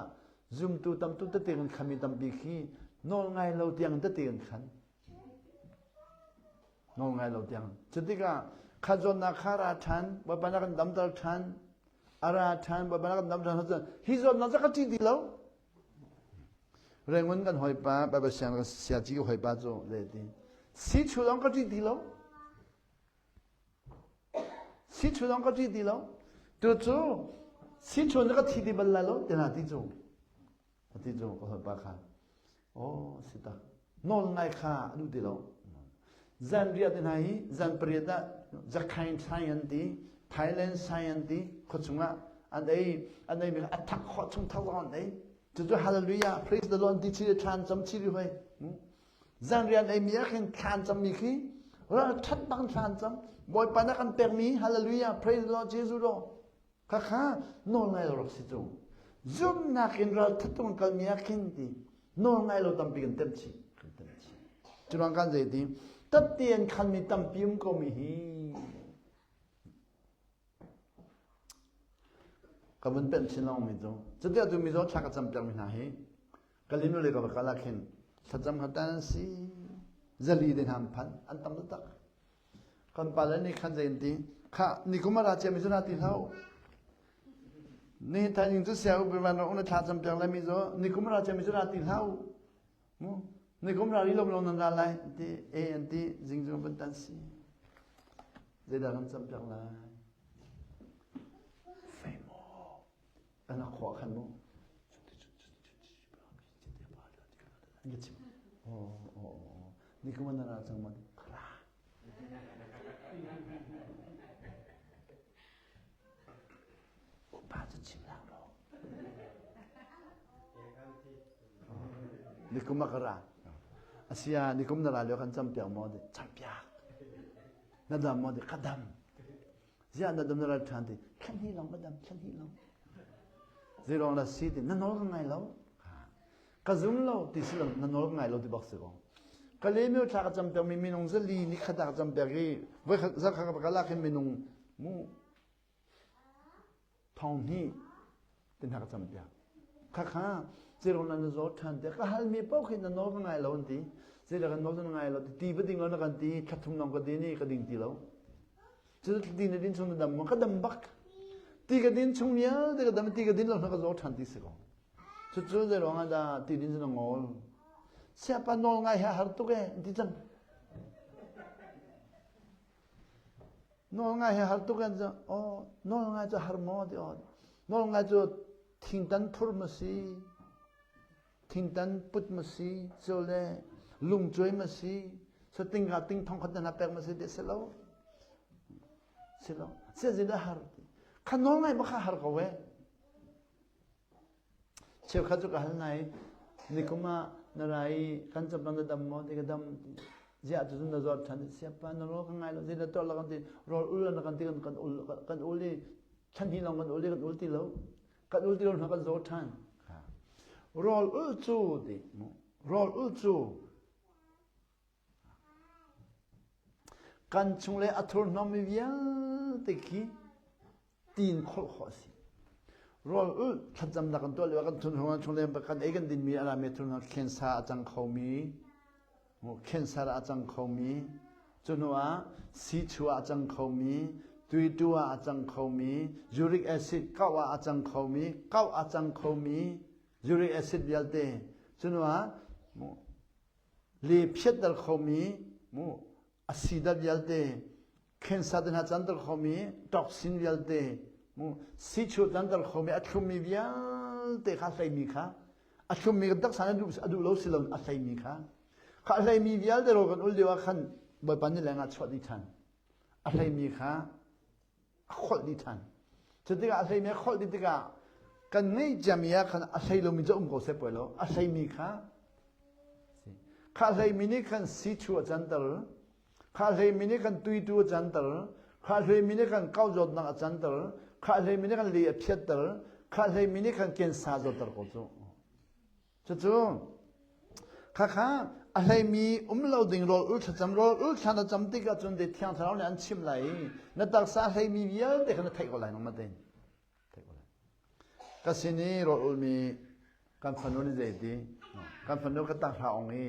zumtu tamtu tete kan khami tampi khi nawl ngai lo tiang tete kan khan nawl ngai lo tiang cutikah kha zawnnak kha ra ṭhan Bawipa na kan damter ṭhan a ra ṭhan Bawipa na kan damter ṭhan cun hi zawnnak cu ka ṭih ti lo Rengun kan hawipa Baibal siang kan siaci ka hawipa cu le ti si chu zong ka ṭih ti lo si chu zong ka ṭih ti lo tu cu si chu na ka thi ti bal lai lo ti hna ti cu ti cu ka hawipa kha Aw si tak. Nawl ngai kha a duh ti lo. Zan riah te hna hi zan pariat ah Zakhain sai an ti, Thailand sai an ti, khuachung ah an ei, an ei mi a thak khawh chung thak zong an ei. Cucu hallelujah, praise the Lord ti chi thlan cam chi ri hoi. Zan rian ei mi ah khin thlan cam mi khi ral that bang thlan cam. Bawipa na kan pek mi hallelujah, praise the Lord Jesus lo. Khakha nawl ngai lo rak si cu. Zumhnak in ralthat tung kalmi ah khin ti nawl ngai lo tampi kan tem chih. Kan tem chih. Curuang kan zei ti tatte an khanmi tampi um ko mi hi ka vun penh chin long mi cu. Cuti tu mizaw thla ka cam piak mi hna hi ka linu le ka va kal ah khin thlacam kha tan an si zali te hna an phan an tam taktak. Kan pale nih khan zei an ti? Khah, nikum a ra ciami cu na ti hlah u. Nihin thaizing cu sia u van rak na thla cam piak lai mi cu nikum a ra ciami cu ra ti hlah u. Mu nikum ra ri lo lo nan ra lai an ti e an ti zingzung van tan si. Zeidah kan cam piak lai? Fei maw? An a khua khan mu. An ka chim. Oh, oh, oh. Nikum an ra cang ma? Ra. Upa cu chim hlah lo. Nikum a ka ra. Asia nikum na ra lio kan cam piak maw? Cam piak. Na dam maw? Ka dam. Ziah na dam na ral ṭhan ti? Thlan hi long ka dam, thlan hi long. Zeirong la si ti? Na nawl ka ngai lo. Ka zum lo ti si lo, na nawl ka ngai lo ti bak si ko. Ka le mi thla ka cam piak mi minung zali ni khat ah ka cam piak i voi khat zarh khat ka lak hin minung mu thong hnih tin hna ka cam piak. Khakha Zeiruang na zaw ṭhan tiah ka halmi paoh khi na nawl ka ngai lo an ti. Zeidah kan nawl na ngai lo ti va ding lo na kan ti thla thum lawng ka din i ka ding ti lo. Cu ti na din chung na dam maw? Ka dam bak. Ti ka din chung vialte ka dam ti ka din lo na ka zaw ṭhan ti si ko. Cucu zeiruang ah dah ti din cu na ngawl? Siapa nawl ngai hi a har tuk e an ti cang. Nawl ngai hi har tuk an cu aw nawl ngai cu har maw ti aw nawl ngai cu thingtan phur ma si thingtan put ma si cu le lungcuai ma si sating ka ting thong khat na pek ma si ti si lo si lo si zin a har ti kha nawl ngai ma kha har ko we Cheukhat cu ka hal hna i nikum ah na ra i kan capang na dam maw ti ka dam ziah cu na zawt ṭhan siapa na rawl ka ngai lo zei na tuah lo kan ti rawl ul na kan ti kan ul kan ul i chan hi lawng kan ul i kan ul ti lo kan ul ti lo hna kan zaw ṭhan rawl ul cu ti rawl ul cu Kan chung le a thurhnawmmi vialte khi tiin kholh khawh a si. Rawl ulh thlacamnak kan tuah lio ah kan thurhnawm chung le kan ei kan dinmi a rami thurhnawm khensa a cang khomi, khensa a cang khomi, cu hnu ah sichu ah a cang khomi, tuitu ah a cang khomi, uric acid kauh ah a cang khomi, kauh a cang khomi, uric acid vialte, cu hnu ah le phiatter khomi mu a sidat vialte cancer te hna canter khomi toxin vialte mu sichu canter khomi a thlummi vialte kha hleimi kha a thlummi kan taksa nih a duh lo si lo a hleimi kha kha a hleimi vialte rawl kan ul lio ah khan Bawipa nih leng ah chuah dih ṭhan a hleimi kha a kholh dih ṭhan. Cu tikah a hleimi a kholh dih tikah kan ngeih ciami ah khan a hlei lomi cu um ko seh poi lo. A hleimi kha kha hleimi nih khan sichu a canter, kha hleimi nih khan tuitu a canter, kha hleimi nih khan kau zawtnak a canter, kha hleimi nih khan li a phiatter, kha hleimi nih khan kensa zawtter ko cu. Cucu khakha a hleimi um lo ding rawl ul thlacam rawl ul thla na cam tik ahcun de thiang thlarau nih an chimh lai i na taksa a hleimi vialte kha na theih ko lai nangmah tein theih ko lai ka sin i rawl ulmi kan fanu nih zei ti kan fanu ka tak hla ong i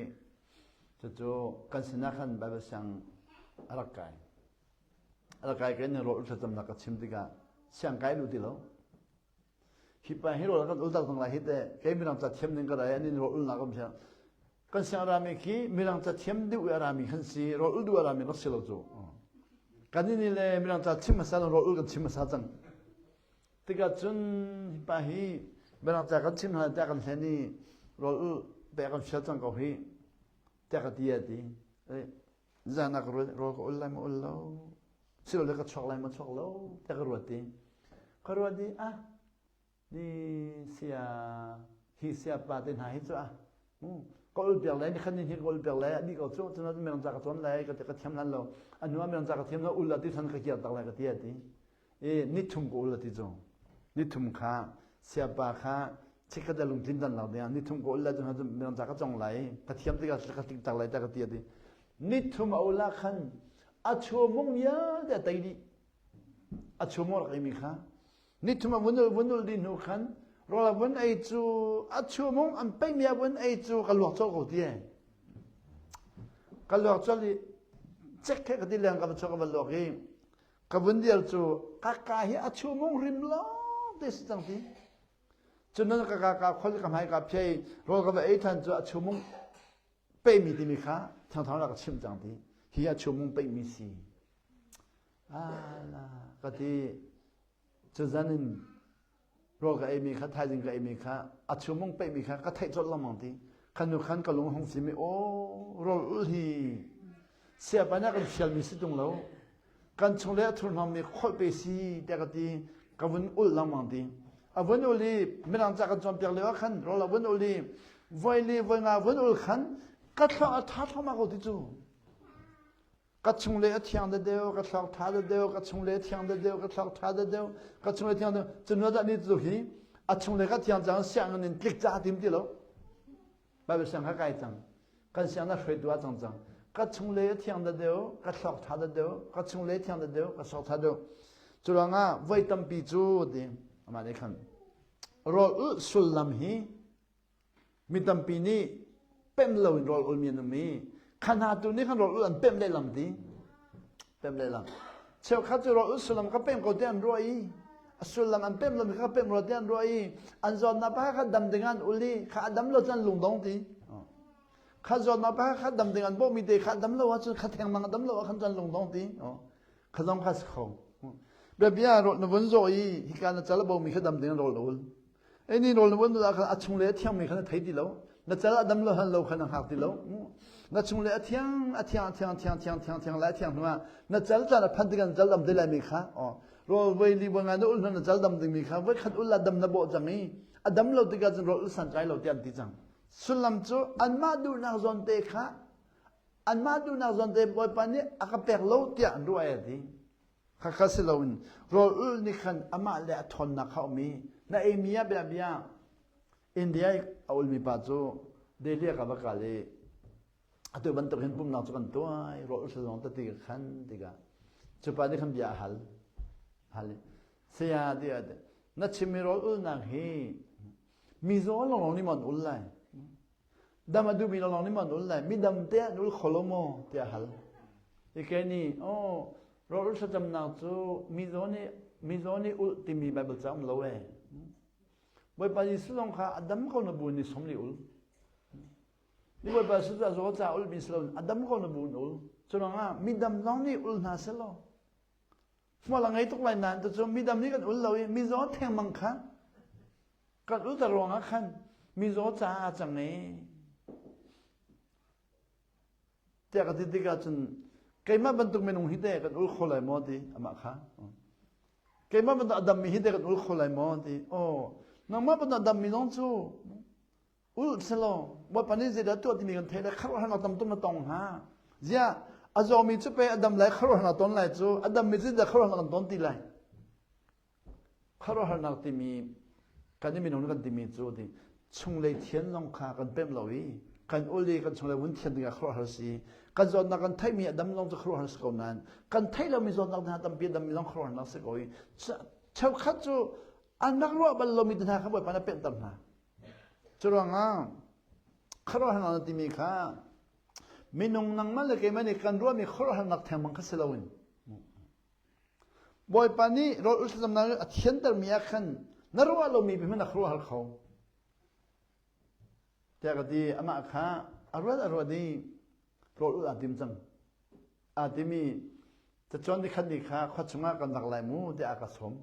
cucu kan sinah khan Bible siang a rak kai a rak kai kai ni rawl ul thlacamnak ka chim tikah siang kai lu ti lo Hi pa hi rawl kan ul tak zong lai hi te kei mirang ca thiam ning ka rai an in rawl ulnak um siang kan siang rami khi mirang ca thiam deuh a rami kan si rawl ul duh a rami rak si lo cu kan in le mirang ca chim hmasa rawl ul kan chim hmasa cang tikah cun hi pa hi mirang ca kan chim hna tiah kan hlen i rawl ul pe kan fial cang ko hi tiah ka ti a ti Zan ah ka ruat rawl ka ul lai ma ul lo silole ka chuak lai ma chuak lo tiah ka ruat i ka ruat i ah ni sia hi sia pa te hna hi cu ah ka ul piak lai ni khan ni hi ka ul piak lai ani ko cu cun mirang ca ka cawn lai ka ka thiam lan lo a hnu ah mirang ca ka thiam lo ul la ti than ka kiar tak lai ka ti a ti i nithum ka ul a ti cu nithum kha siapa kha chikkhat ah lungtlin dan lak ding nithum ka ul lai cu mirang ca ka cong lai ka thiam tikah ka tling tak lai ta ka ti a ti nithum a ul ah khan a chuamung vialte a tei dih a chuamung rak eimi kha nithum a vun ul vun ul dih hnu khan rawl a vun ei cu a chuamung an peimi a vun ei cu ka luak colh ko ti e ka luak colh i cek khe ka ti leng ka va chuak ka va luak i Ka vun dir cu ka ka hi a chumung rim lawng te si cang ti. Cun nan ka ka ka khol ka hmai ka phiai rawl ka va ei than cu a chumung peimi timi kha thangthang la ka chim cang ti. Hi a chumung peimi si. Ala ka ti cu zan in rawl ka eimi kha thaizing ka eimi kha a chumung peihmi kha ka theih colh lengmang ti khan nu khan ka lung hung fim i aw rawl ul hi siapa nih kan fialmi si tung lo kan chung le a thurhnawmmi kholh pe si tiah ka ti ka vun ul lengmang ti a vun ul i mirang ca kan cawnpiak lio ah khan rawl a vun ul i voi li voi nga vun ul khan ka thluak a tha thluahmah ko ti cu Ka chung le a thiang da deuh, ka thluak tha da deuh, ka chung le a thiang da deuh, ka thluak tha da deuh, ka chung le thiang deuh. Cun dah ni tu hi a chung le ka thiang cang sianginn in tlik ca tim ti lo. Bible siang kha kai cang. Kan siang na hruaitu ah cang cang. Ka chung le a thiang da deuh, ka thluak tha da deuh, ka chung le thiang da deuh, ka thluak tha deuh. Cu ruangah voi tampi cu ti amah nih khan rawl ulh sullam hi. Mi tampi nih pem lo in rawl ulmi an um i kha hna tu nih khan rawl ul an pem lehlam ti. Pem lehlam. Cheukhat cu rawl ul sullam ka pem ko ti an ruah i a sullam an pem lomi kha pem rua ti an ruah i an zawtnak pakhat kha dam ding an ul i kha a dam lo cun lungdong ti. Kha zawtnak pakhat kha dam ding an bawhmi te kha dam lo ahcun kha thengmang a dam lo ah khan cun lungdong ti. Kha zong kha si kho. Biabia rawl na vun zawh i hika na cal a bomi kha dam ding in rawl na ul. Ei ni rawl na vun ah khan a chung le a thiangmi kha na thei ti lo. Na cal a dam lo han lo kha na hngak ti lo. Na chung le a thiang a thiang a thiang a thiang thiang thiang thiang lai a thiang hnu ah na cal caan a phan tikah na cal dam te lai mi kha rawl voi li voi nga na ul hnu na cal dam ding mi kha voi khat ul la dam na bawh cang i a dam lo tikah cun rawl ul santlai lo ti an ti cang. Sullam cu anmah duhnak zawn te kha anmah duhnak zawn te Bawipa nih a ka pek lo tiah an ruah e ti. Khakha si loin rawl ul nih khan amah le a ṭhawnnak kha um i na eimi ah bia bia India i a ulmi pa cu Delhi ah ka va kal i atu bantuk hin pumnak cu kan tuai rawl ul zong tati ka khan tikah cu pa nih khan bia a hal hal i saya tiah na chimmi rawl ulnak hi mizaw lawnglawng nih maw an ul lai Dam a duhmi lawnglawng nih maw an ul lai? Midam te an ul kho lo maw? tiah a hal. I kei nih, oh, rawl ul thlacamnak cu mizaw nih mizaw nih ulh timi Baibal ca um lo ee. Bawipa Jesuh zong kha a dam ko na bu ni som li ul. Ni Bawipa Jesuh cu a zaw ca ulmi si lo, a dam ko na bu in ul. Cu ruangah midam zong nih ul hna selaw. Hmual a ngei tuk lai nain tucu midam nih kan ul lo i mizaw thengmang kha kan ulter ruangah khan mizaw caah a cang i tiah ka ti tikah cun keimah bantuk minung hi teh kan ul kho lai maw ti amah kha keimah bantuk a dammi hi teh kan ul kho lai maw ti aw nangmah bantuk a dammi zong cu ul selaw Bawipa nih zeidah tuah timi kan theih le khuaruahharnak tam tuk na tong hnga ziah a zawmi cu pe a dam lai khuaruahharnak ton lai cu a dammi cu zeidah khuaruahharnak kan ton ti lai Khuaruahharnak timi kan i minung kan timi cu ti chunglei thian zong kha kan pemh lo i kan ul i kan chunglei vun thian dingah khuaruahhar si. Kan zawtnak kan theihmi a dam zong cu khuaruahhar si ko nain kan theih lomi zawtnak hna tampi a dammi zong khuaruahharnak si ko i cheukhat cu an rak ruah bal lomi te hna kha Bawipa nih a pemhter hna. Curuangah khuaruahharnak na timi kha minung nangmah le keimah nih kan ruahmi khuaruahharnak thengmang kha si loin Bawipa nih rawl ul thlacamnak a thiantermi ah khan na ruah lomi bi hmanh a khuaruahhar kho. Tiah ka ti. Amah kha a ruat a ruat i rawl ul aa tim cang. Aa tim i cacawn nikhat ni kha khua chungah kan rak lai mu tiah a ka sawm.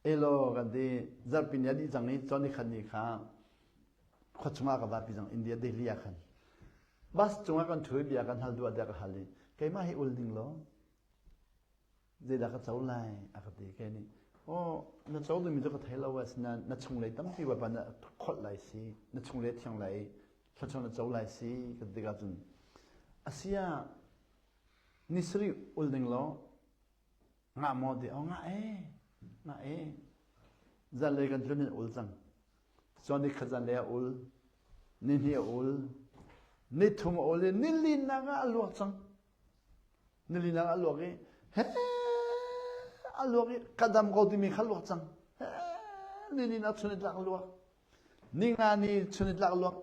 Elaw kan ti zarhpi ni a dih cang i cawn nikhat ni kha khua chungah ka vapi cang India Delhi ah khan. Bus cungah kan ṭhu i bia kan hal duh ah tiah ka hal i keimah hi ul ning law zeidah ka co lai a ka ti kei nih aw na co dingmi cu ka thei lo asinain na chunglei tampi Bawipa na kholh lai si na chunglei a thiang lai i thluachuah na co lai si ka ti tikah cun a si ah ni sarih ul ding law ngah maw ti aw ngah e ngah e zanlei kan tlun in ul cang cun ni khat zanlei a ul ni hnih a ul ni thum a ul i ni linak ah a luak cang Nilinak a luak i he a luak i ka dam ko timi kha luak cang. He nilinak chun i tlak luak. Ninga ni chun i tlak luak.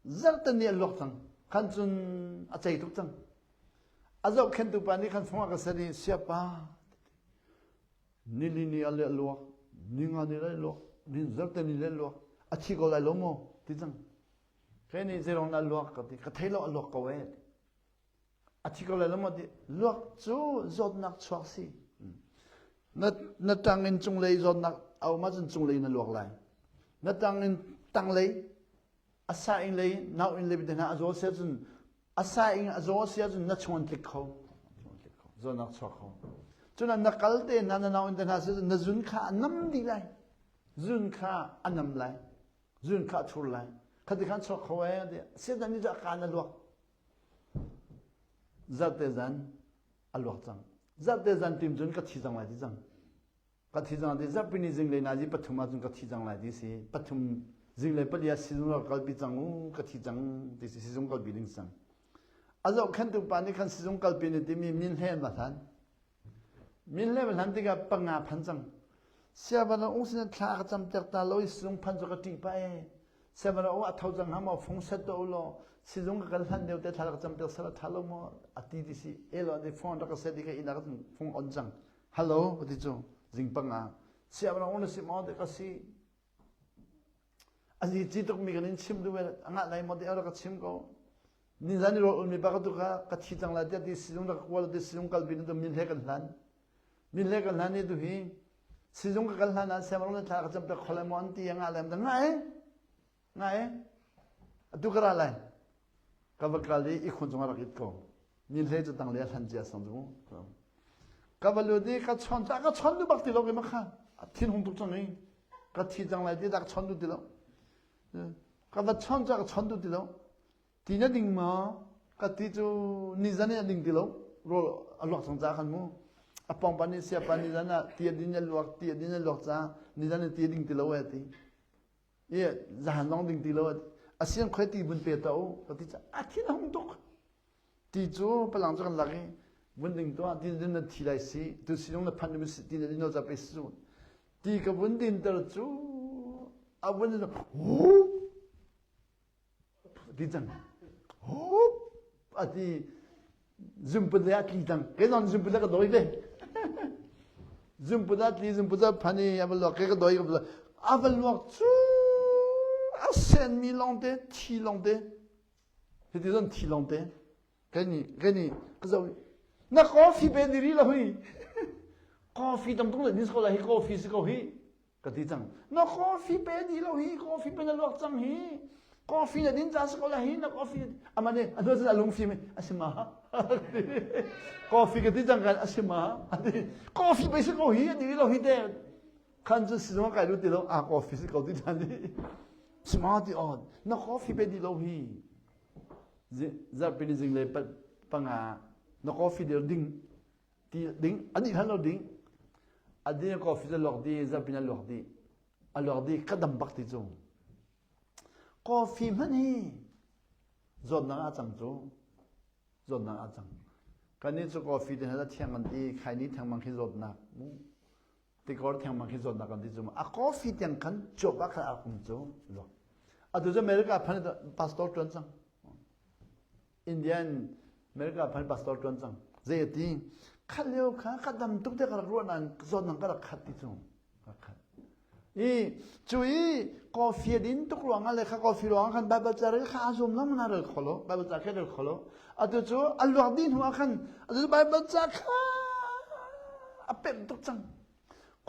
Zarhte ni a luak cang. Khan cun a cei tuk cang. A zohkhentu pa nih khan fung a ka ser i siapa nili ni a le luak ninga ni le luak ni zarhte ni le luak a thi ko lai lo maw ti cang. Kei nih zeirong na luak ka ti ka thei lo a luak ko ee. A thi ko lai lo maw ti luak cu zawtnak chuak si. Na na tang in cunglei zawtnak a um ahcun cunglei na luak lai. Na tang in tanglei a sa in lei nau in lei te hna a zaw si ahcun a sa in a zaw si ahcun na chung an tlik kho. Zawtnak chuak kho. Cun na kal te hna na nau in te hna si ahcun na zun kha a nam dih lai. Zun kha a nam lai. Zun kha a thur lai. Khati khan chuak kho ee ti. Satan nih cu a kaan a luak. Zarhte zan a luak cang. Zarhte zan tim cun ka thi cang lai ti cang. Ka thi cang ti zarhpi ni zinglei nazi pathum ah cun ka thi cang lai ti si. Pathum zinglei pali ah sizung rak kalpi cang u ka thi cang ti si sizung kalpi ding cang. A zohkhentu pa nih khan sizung kalpi ni timi min hle an va hlan. Min hle va hlan tikah panga phan cang. Siavan ung sin thla ka cam tek ta lo i sizung phan cu ka ṭih pa e. Seven o a tho cang hnga maw fung set to law sizung ka kal hlan deuh te thla ka cam piak sala tha lo maw a ti ti si e lo ti phone rak ka set i ka inn ah ka fung on cang hello ka ti cu zing panga siam ra on si maw te ka si a zi ci tuk mi kan in chim duh a ngah lai maw ti rak ka chim ko ni zan i rawl ul mi pa ka tu kha ka thi cang lai tiah ti sizung rak kual ti sizung kal bin tu min he kan hlan min he kan hlan ni tu hi sizung ka kal hlan ah siam ro thla ka cam piak kholai maw an ti a ngah lai ma nga e nga e atu ka ra lai ka va kal i ikhun cungah rak it ko min hle cu tang le hlan cia sang cu ka va lut i ka chon ca ka chon du bak ti lo ke ma kha thin hung tuk cang i ka thi cang lai ti dak chon du ti lo ka va chon ca ka chon du ti lo ti na ding ma ka ti cu ni zan in a ding ti lo rawl a luak cang ca khan mu a pong pa nih sia pa ni zan ah ti a din a luak ti a din a luak ca ni zan in ti a ding ti lo e ti i zahan zong ding ti lo a sian khoi ti vun pe ta u ka ti ca a thin a hung tuk ti cu palang cu kan lak i vun ding tuah ti din na thi lai si tu sinung na phan mi si ti na din za pe su ti ka vun din ter cu a vun hu ti cang hup a ti zumput le a tli cang kei zong zumput le ka dawi ve zumput a tli zumput a phan i a va luak ke ka dawi ka va a va luak cu a senmi lawngte thi lawngte hiti zon thi lawngte Kei nih kei nih ka zoh na coffee pe ni ri lo hi coffee tam tung le nis ko la hi coffee si ko hi ka ti cang na coffee pe di lo hi coffee pe na luak cang hi coffee na din ca si ko la hi na coffee amane a hnu cun a lungfim a si ma coffee ka ti cang kan a si ma ati coffee pe si ko hi ani lo hi te khan cu sizung kai lu ti lo a coffee si ko ti than hi si ma ti on na coffee pe di lo hi Zarhpini zinglei panga na coffee dir ding ti ding a dih hlan lo ding a ding coffee cu luak di zarhpini a luak di a luak di ka dam bak ti cu coffee hmanh hi zawtnak a cang cu zawtnak a cang kan cu coffee te hna thiang kan ti khaini thengmang khi zawtnak mu tikor thengmang khi zawtnak kan ti cu a coffee tiang khan cuap ah khan a kum cu luak atu cu America phan pastor tuan cang Indian America phan pastor tuan cang zei ati khat lio kha ka dam tuk te ka rak ruah nan zawtnak ka rak khat ti cu rak khat i cu i coffee din tuk ruang ah le kha coffee ruang ah khan Bible ca rel kha a zum lang na rel kholo Bible ca kha rel kholo atu cu a luak dih hnu ah khan atu Bible ca kha a pemh tuk cang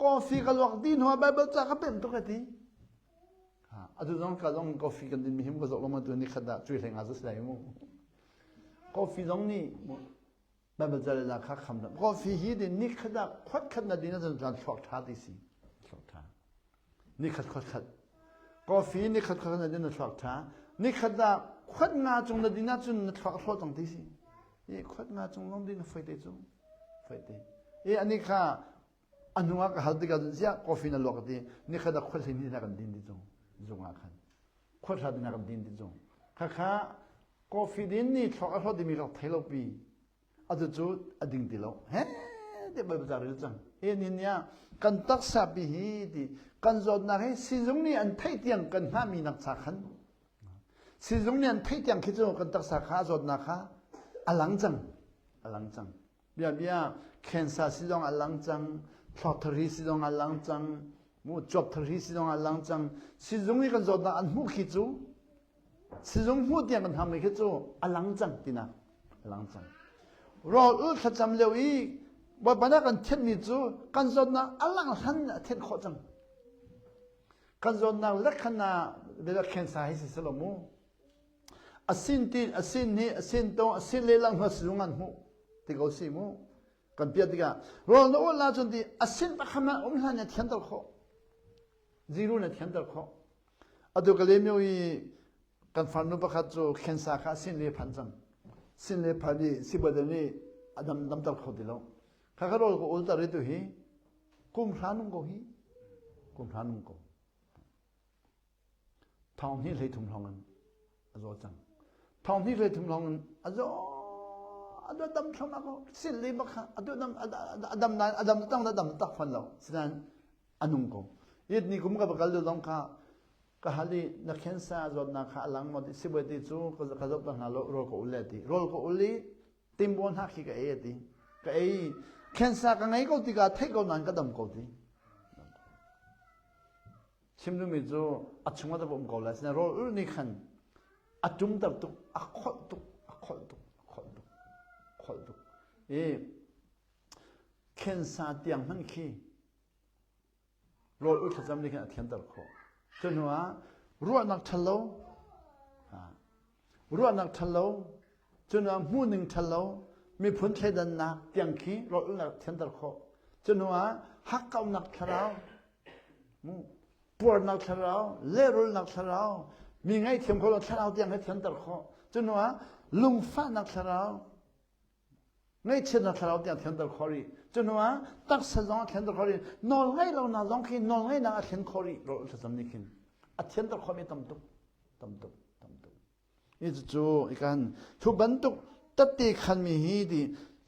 coffee ka luak dih hnu ah Bible ca ka pemh tuk ati atu zong ka zong coffee kan din mi him ka zoh lama tu ni khat dah cui hleng a zu lai mu coffee zong nih Bible ca le kha kham dah coffee hi din ni khat ah khuat khat na din ahcun cun thluak tha ti si thluak tha ni khat khuat khat coffee ni khat khat na din na thluak tha ni khat ah khuat nga cung na din ahcun na thluak a hrawh cang ti si i khuat nga cung lawng din na foi te cu foi te i ani kha a hnu ah ka hal tikah cun ziah coffee na luak ti ni khat ah khuat hlei ni na kan din ti cung zung ah khan khuat hla na kan din ti cung kha kha coffee din ni thluak a hrawh timi ka thei lo pi atu cu a ding ti lo he te bai bazaar ril cang e ni nia kan taksa pi hi ti kan zawtnak hi sizung nih an theih tiang kan hngahmi nak cha khan sizung nih an theih tiang khi cu kan taksa kha a zawtnak kha a lang cang a lang cang bia bia cancer si zong a lang cang thluak thari si zong a lang cang mu cuap thari si zong a lang cang sizung i kan zawtnak an hmuh khi cu Sizung hmuh tiang kan hngami khi cu a lang cang tinak a lang cang. Rawl ul thlacam lio i Bawipa nih kan thianhmi cu kan zawtnak a lang hlan a thianh khawh cang. Kan zawtnak lekhan ah bela cancer hi si selo mu. A sin ti a sin hi a sin tong a sin lehlang hna sizung an hmuh ti ko si mu. Kan piah tikah rawl na ul ahcun ti a sin pakhat ah um hlan na thianter khawh. Zero na thianter khawh. Atu Kalaymyo i kan farnu pakhat cu cancer kha sin le phan cang. Sin le phan i sibawi nih a dam damter kho ti lo. Kha kha rawl ka ul tar i tu hi kum hra nung ko hi. Kum hra nung ko. Thong hnih hlei thum hrawng in a zaw cang. Thong hnih hlei thum hrawng in a zaw a dam dam thluahmah ko. Sin le bak kha a dam a dam nain a dam tang a dam tak fawn lo. Sinain a nung ko. It ni kum ka va kal lio zong kha. Ka hal i na cancer zawtnak kha a lang maw ti sibawi ti cu ka zoh ta hna lo rawl ka ul le ti. Rawl ka ul i timbaw hna khi ka ei a ti. Ka ei cancer ka ngei ko tikah theih ko nain ka dam ko ti. Chim duhmi cu a chungah dah um ko lai. Sinain rawl ul nih khan a ṭumter tuk, a kholh tuk, a kholh tuk, a kholh tuk, kholh tuk. I cancer tiang hmanh khi rawl ul thlacam nih khan a thianter khawh. Cu hnu ah ruahnak ṭhalo, ruahnak ṭhalo, cu hnu ah hmuhning ṭhalo, miphun thleidannak tiang khi rawl ulnak thianter khawh. Cu hnu ah hakkauhnak thlarau, puarnak thlarau, lehrulnak thlarau, mi ngaihthiam kho lo thlarau tiang he thianter khawh. Cu hnu ah lungfahnak thlarau, Ngaihchiatnak thlarau tiang thianter khawh rih. Cu hnu ah taksa zong a thianter khawh rih. Nawl ngeih lonak zong khi nawl ngeihnak a thlen khawh rih. Rawl thlacam nih khin a thianter khawhmi tam tuk, tam tuk, tam tuk. Hi cucu ikan thu bantuk tatte khanmi hi ti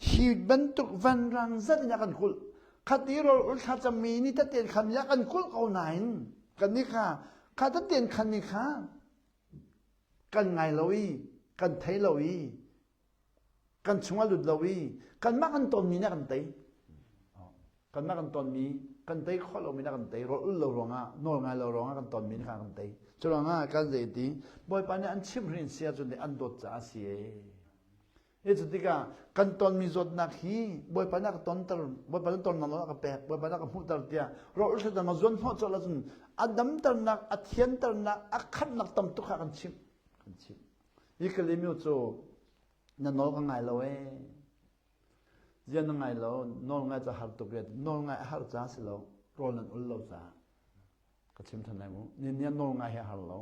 hi bantuk vanrang zat in a kan kulh. Khati rawl ul thlacammi nih tatte khanmi a kan kulh ko nain kan nih kha kha tatte khanmi kha kan ngai lo i kan thei lo i kan chung a lut lo i kanmah kan tonmi nih a kan tei kanmah kan tonmi kan tei khawh lomi nih a kan tei rawl ul lo ruangah nawl ngai lo ruangah kan tonmi nih khan a kan tei cu ruangah kan zei ti bawipa nih an chimhrin si ahcun an dawt caah a si e cu tikah kan tonmi zawtnak hi bawipa nih a ka tonter bawipa nih tonnak nawl a ka pek bawipa nih a ka hmuhter tiah rawl ul thladam a zuan hnawh colh ahcun a damternak a thianternak a khamhnak tam tuk kha kan chimh kan chimh Hi Kalymyo cu na nawl ka ngai lo ee. Zian na ngai lo, nawl ngai cu a har tuk e. Nawl ngai a har ca si lo, rawl nan ul lo caah. Ka chim than lai mu. Ni nian nawl ngai hi a har lo.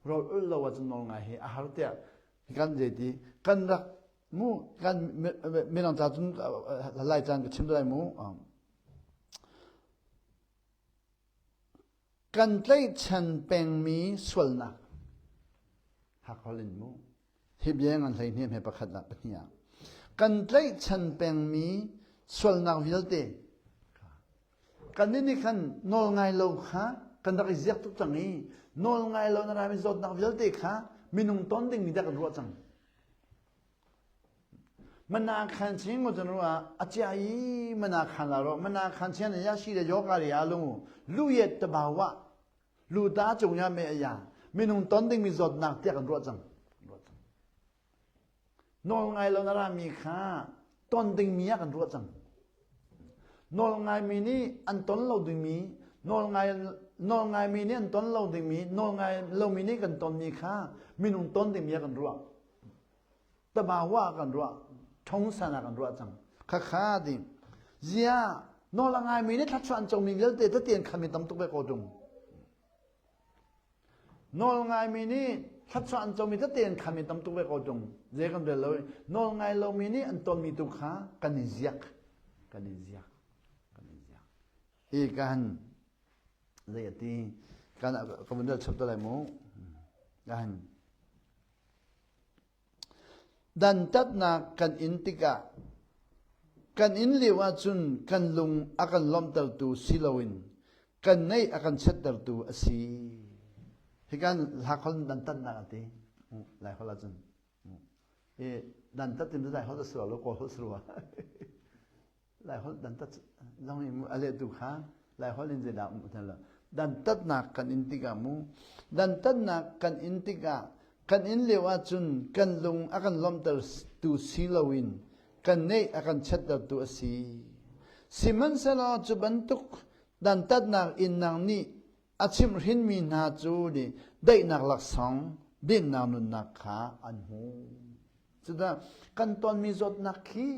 Rawl ul lo ahcun nawl ngai hi a har tiah kan zeiti kan rak mu kan minang ca cun lai caan ka chim lai mu. Kan tlaihchan pengmi sualnak Hakholh in mu. Hi bia ngan hlei hne hme pakhat ah pahnih ah. Kan tlaihchan pengmi sualnak vialte kan nih khan nawl ngai lo kha kan rak i ziak tuk cang i nawl ngai lo na rami zawtnak vialte kha minung ton dingmi dah kan ruah cang. Mana khan ching mo chanu a achia i mana khan la ro mana khan chen ya shi le yoga ri a lu lu ye ta ba wa lu ta chung ya me ya minung ton ding mi zawt nak tiah kan ruah cang nawl ngai lo na ra mi kha ton ding mi ah kan ruah cang nawl ngai mi nih an ton lo ding mi nawl ngai nawl ngai mi nih an ton lo ding mi nawl ngai lo mi nih kan ton mi kha minung ton ding mi ah kan ruah Tamawa kan ruah thongsan ah kan ruah cang khakha ding zia nawl a ngaimi nih thluachuah an comi vialte tatian khami tam tuk ve ko tung nawl ngaimi nih thluachuah an comi tatian khami tam tuk ve ko tung zei kan rel lo nawl ngai lomi nih an tonmi tu kha kan i ziak kan i ziak kan i ziak hi kan zei a ti kan ka vun rel chap te lai mu kan Dantatnak kan in tikah kan in lio ahcun kan lung a kan lawmhtertu si loin kan neih a kan chiattertu a si. Hikan hlakhol dantatnak a ti. Laiholh ahcun. I dantat in Laiholh a si lo, Kawlholh si rua. Laiholh dantat zong in a lehtu kha Laiholh in zeidah um lo. Dantatnak kan in tikah mu dantatnak kan in tikah kan in lio ahcun kan lung a kan lawmhtertu si loin kan neih a kan chiattertu a si. Sihmanhsehlaw cu bantuk dantatnak innak nih a chimhhrinmi hna cu nih daihnak laksawng dinnak nunnak kha an hmu. Cudah kan tonmi zawtnak khi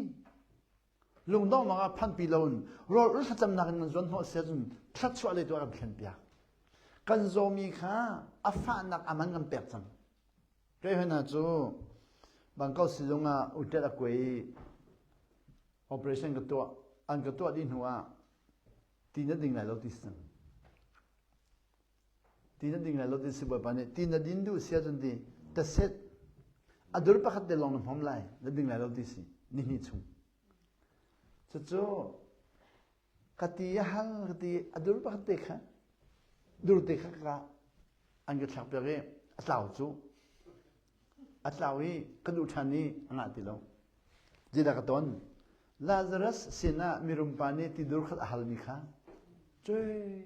lungdonghnak ah phanpi loin rawl ul thlacamnak in kan zuan hnawh si ahcun thluachuah lei tu ah kan thlen piak. Kan zawmi kha a fahnak a man kan pek cang. Kei hna cu Bangkok sizung ah utet a kuai i operation ka tuah an ka tuah dih hnu ah ti na ding lai lo ti si cang. Ti na ding lai lo ti si Bawipa nih ti na din duh si ahcun ti taset a dur pakhat te lawng na hmom lai na ding lai lo ti si ni hnih chung. Cucu ka ti a hal ka ti a dur pakhat te kha dur te kha ka. An ka thlak piak i a tlau cu. A tlau i ka duh ṭhan i a ngah ti lo. Zeidah ka ton? Lazarus sinah mirumpa nih tidur khat a halmi kha. Cui.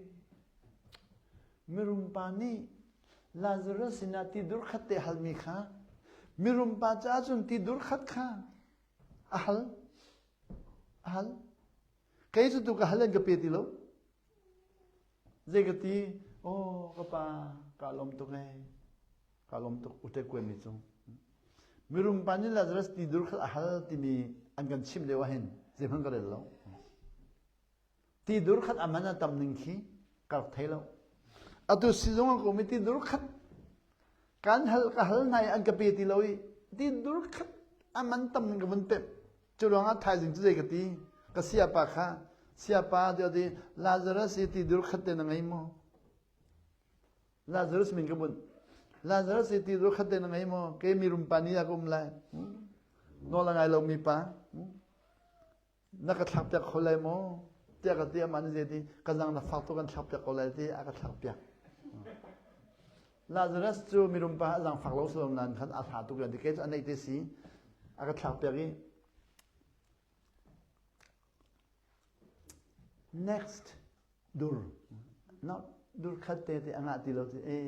Mirumpa nih Lazarus sinah tidur khat te halmi kha mirumpa caah cun tidur khat kha a hal. A hal. Kei cu tu ka hal an ka pe ti lo. Zei ka ti? Aw ka pa, ka lawm tuk ee. Ka lawm tuk ute kuai mi cung. Mirum pa nih Lazarus ti dur kha a hal timi an kan chimh lio ahhin zeihmanh ka rel lo. Ti dur khat a man a tam ning khi ka rak thei lo. Atu sizung an kum i ti dur khat kan hal ka hal hna i an ka pe ti lo i ti dur khat a man tam ning ka vun pemh. Cu ruangah thaizing cu zei ka ti? Ka siapa kha, siapa tiah ti Lazarus hi ti dur khat te na ngei maw? Lazarus min ka bunh. Lazarus hi ti dur khat te na ngei maw? Ke mi rumpa ni ah ka um lai. Nawl a ngai lomi pa. Na ka thlak piak kho lai maw? Tiah ka ti amah nih zei ti ka zang na fak tuk kan thlak piak ko lai ti a ka thlak piak. Lazarus cu mirum pa a zang fak lo salom nan khan a hla tuk ti ke cu a neih te si a ka thlak piak i next dur no dur khat te te anga ti lo ti e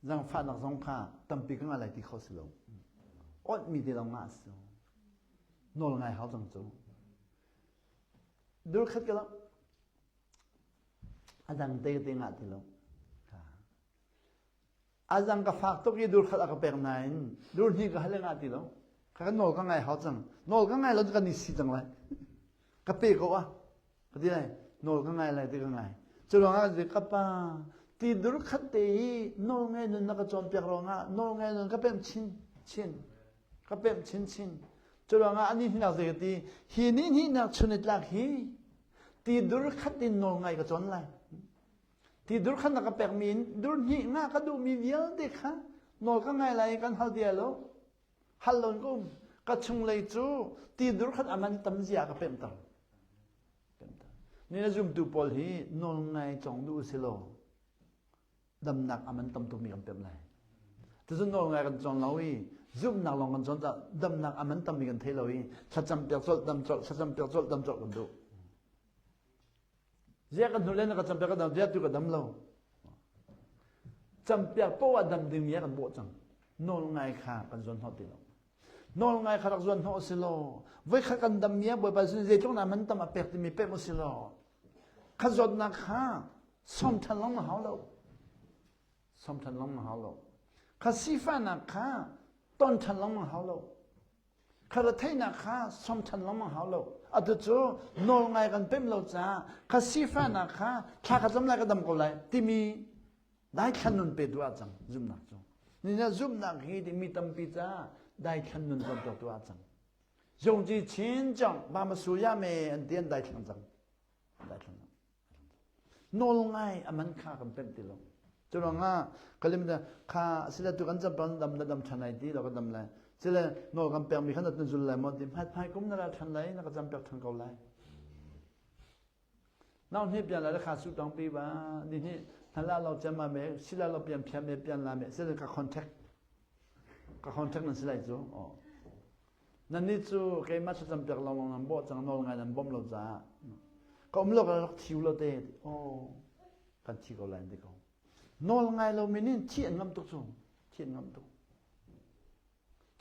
Zangfahnak zong kha tampi ka ngah lai ti kho si lo. Awnh mi te lawng ngah si. Nawl ngai hau cang cu. Dur khat ka lo. A dang te te ngah ti lo. A zang ka fak tuk i dur khat a ka pek nain dur hnih ka hal ngah ti lo. Ka kan nawl ka ngai hau cang. Nawl ka ngai lo cu kan i si cang lai. Ka pe ko ah. Ka ti lai, nawl ka ngai lai ti ka ngai. Cu ruangah ka ti, ka pa, ti dur khat te hi nawl ngai nun na ka cawnpiak ruangah nawl ngai nun ka pemh chin chin. Ka pemh chin chin. Cu ruangah ani hnak zei ka ti, hi ni hnihnak chun i tlak hi ti dur khat in nawl ngai ka cawn lai. Ti dur khat na ka pekmi in dur hnih nga ka duhmi vialte kha nawl ka ngai lai kan hal ti lo. Hal lon ka um. Ka chunglei cu ti dur khat aman tam zia ka pemh ter. Ni na zumtu pawl hi nawlngai cawng duh si law damnak a man tam tukmi kan pemh lai. Cucu nawlngai kan cawng lo i zumhnak lawng kan cawn caah damnak a man tammi kan thei lo i thlacam piak colh dam colh thlacam piak colh dam colh kan duh. Zia kan hnu le na ka campiak ka dam zia tu ka dam lo. Campiak poah ah dam ding mi ah kan bawh cang. Nawlngai kha kan zuan hnawh ti lo. Nawl ngai kha rak zuan hnawh si law voikhat kan dam mi ah Bawipa sin zeitluk na man tam a pek timi pek u si law kha zawtnak kha som than long na hau lo som than long na hau lo kha sifahnak kha ton than long na hau lo kha retheihnak kha som than long na hau lo atu cu nawl ngai kan pem lo caah kha sifahnak kha thla ka cam lai ka dam ko lai timi Daithlan nun pe tu ah cang zumhnak cu. Ni zumhnak hi ti mi tampi ca daithlan nun cawnpiak tu ah cang. Zungji chin cang ba ma su ya me an ti an daithlan cang. Daithlan. Nawl ngai aman kha kan pemh ti lo. Cu ruangah kalim da kha sila tu kan cam dam na dam than ai ti lo kan dam lai. Sile nawl kan pek mi khan na zul lai mo ti hmai hmai kum na ra than lai na ka cam pek than ko lai. Nau hne pian la kha su tong pi ba ni hi hala lo chama me sila lo pian phiam me pian la me sila ka contact ka contact nan silai cu o nan ni cu keimah thlacam piak lo nan bo cang nawl ngai nan bom lo ca ka um lo ka rak thiu lo te o kan thi ko lai ti ko nawl ngai lo mi nin thi an ngam tuk cu thi an ngam tuk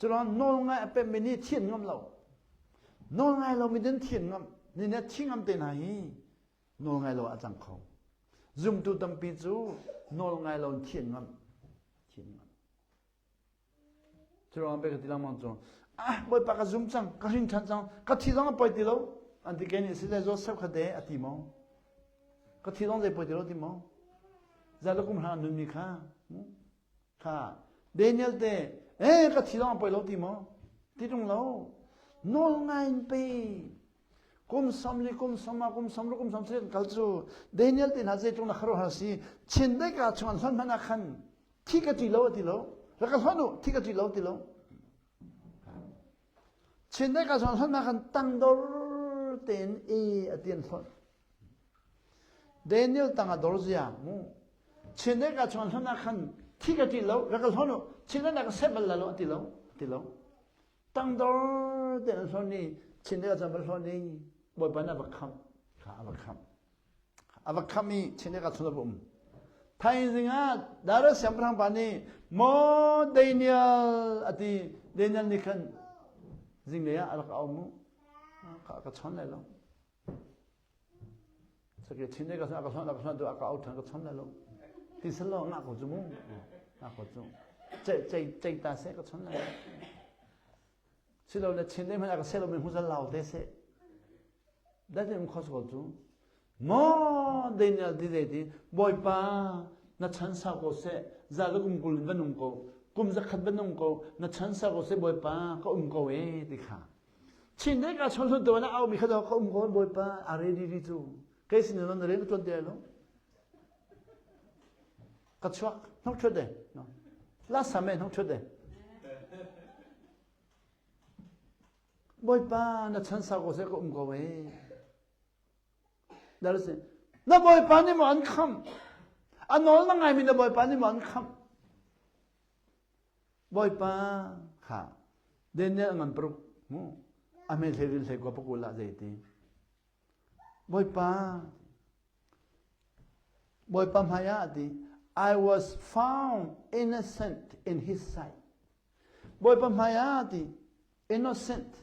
Curuang nawl ngai a pemmi nih thi an ngam lo. Nawl ngai lomi din thi an ngam. Ni nih thi ngam te hna hi nawl ngai lo ah a cang kho. Zumtu tampi cu nawl ngai lo in thi an ngam. Thi an ngam. Curuang pe ka ti lengmang cu ah Bawipa ka zum cang, ka hrin ṭhan cang, ka thi zong a poi ti lo. An ti kei nih sile Joseph kha te a ti maw? Ka thi zong zei poi ti lo ti maw? Zalo kum hna nunmi kha Kha Daniel te eh ka thi zong a poi lo ti maw? Ti tung lo. Nawl ngai in pe. Kum som li kum som ma kum som ru kum som sri kal cu Daniel te hna zeitluk na kharu har si chin dai ka chung an hlan hman ah khan thi ka ti lo ti lo rak ka hlan u thi ka ti lo ti lo chin dai ka chung an hlan ma khan tangdor tein e ati an hlonh Daniel tang a dor zia mu. Chin ka chuan hlan ah khan thi ka ti lo, rak ka hlawn u, chin na ka seh bal la lo a ti lo, a ti lo. Tangdor te an hlawn i chin ka chuan va hlawn i Bawipa nih a va khamh, kha a va khamh. A va khamh i chin ka chuan a va um. Thaizing ah Darius siangpahrang pa nih maw Daniel a ti Daniel nih khan zinglei ah a rak au mu ka chawn lai lo. Sake chin ka ka chawn ka chawn tu ka au than ka chawn lai lo. Ti sal lo nga ko chu mu nga ko chu. Chei chei chei ta se ka chawn lai lo. Silo le chin dei hmanh a ka seh lo mi hmu zal lau te seh. Dat in khos ko cu. Maw Daniel ti zei ti Bawipa na chan sau ko seh za le kum kul in va nung ko kum zakhat va nung ko na chan sau ko seh Bawipa ka um ko e ti kha. Chin dei ka chon hlun to na au mi kha ka um ko Bawipa a ready ri cu kei sin na rian ka tuan te lo. Ka chuak hnok thut de. La same hnok thut de. Bawipa na chan sau ko seh ka um ko e. Dal si. Na Bawipa nih maw an khamh? A nawl na ngaimi na Bawipa nih maw an khamh? Bawipa kha Daniel ngan paruk mu a hme hlei rin hlei kwa pakul ah zei ti. Bawipa Bawipa hmai ah ti I was found innocent in his sight. Bawipa hmai ah ti innocent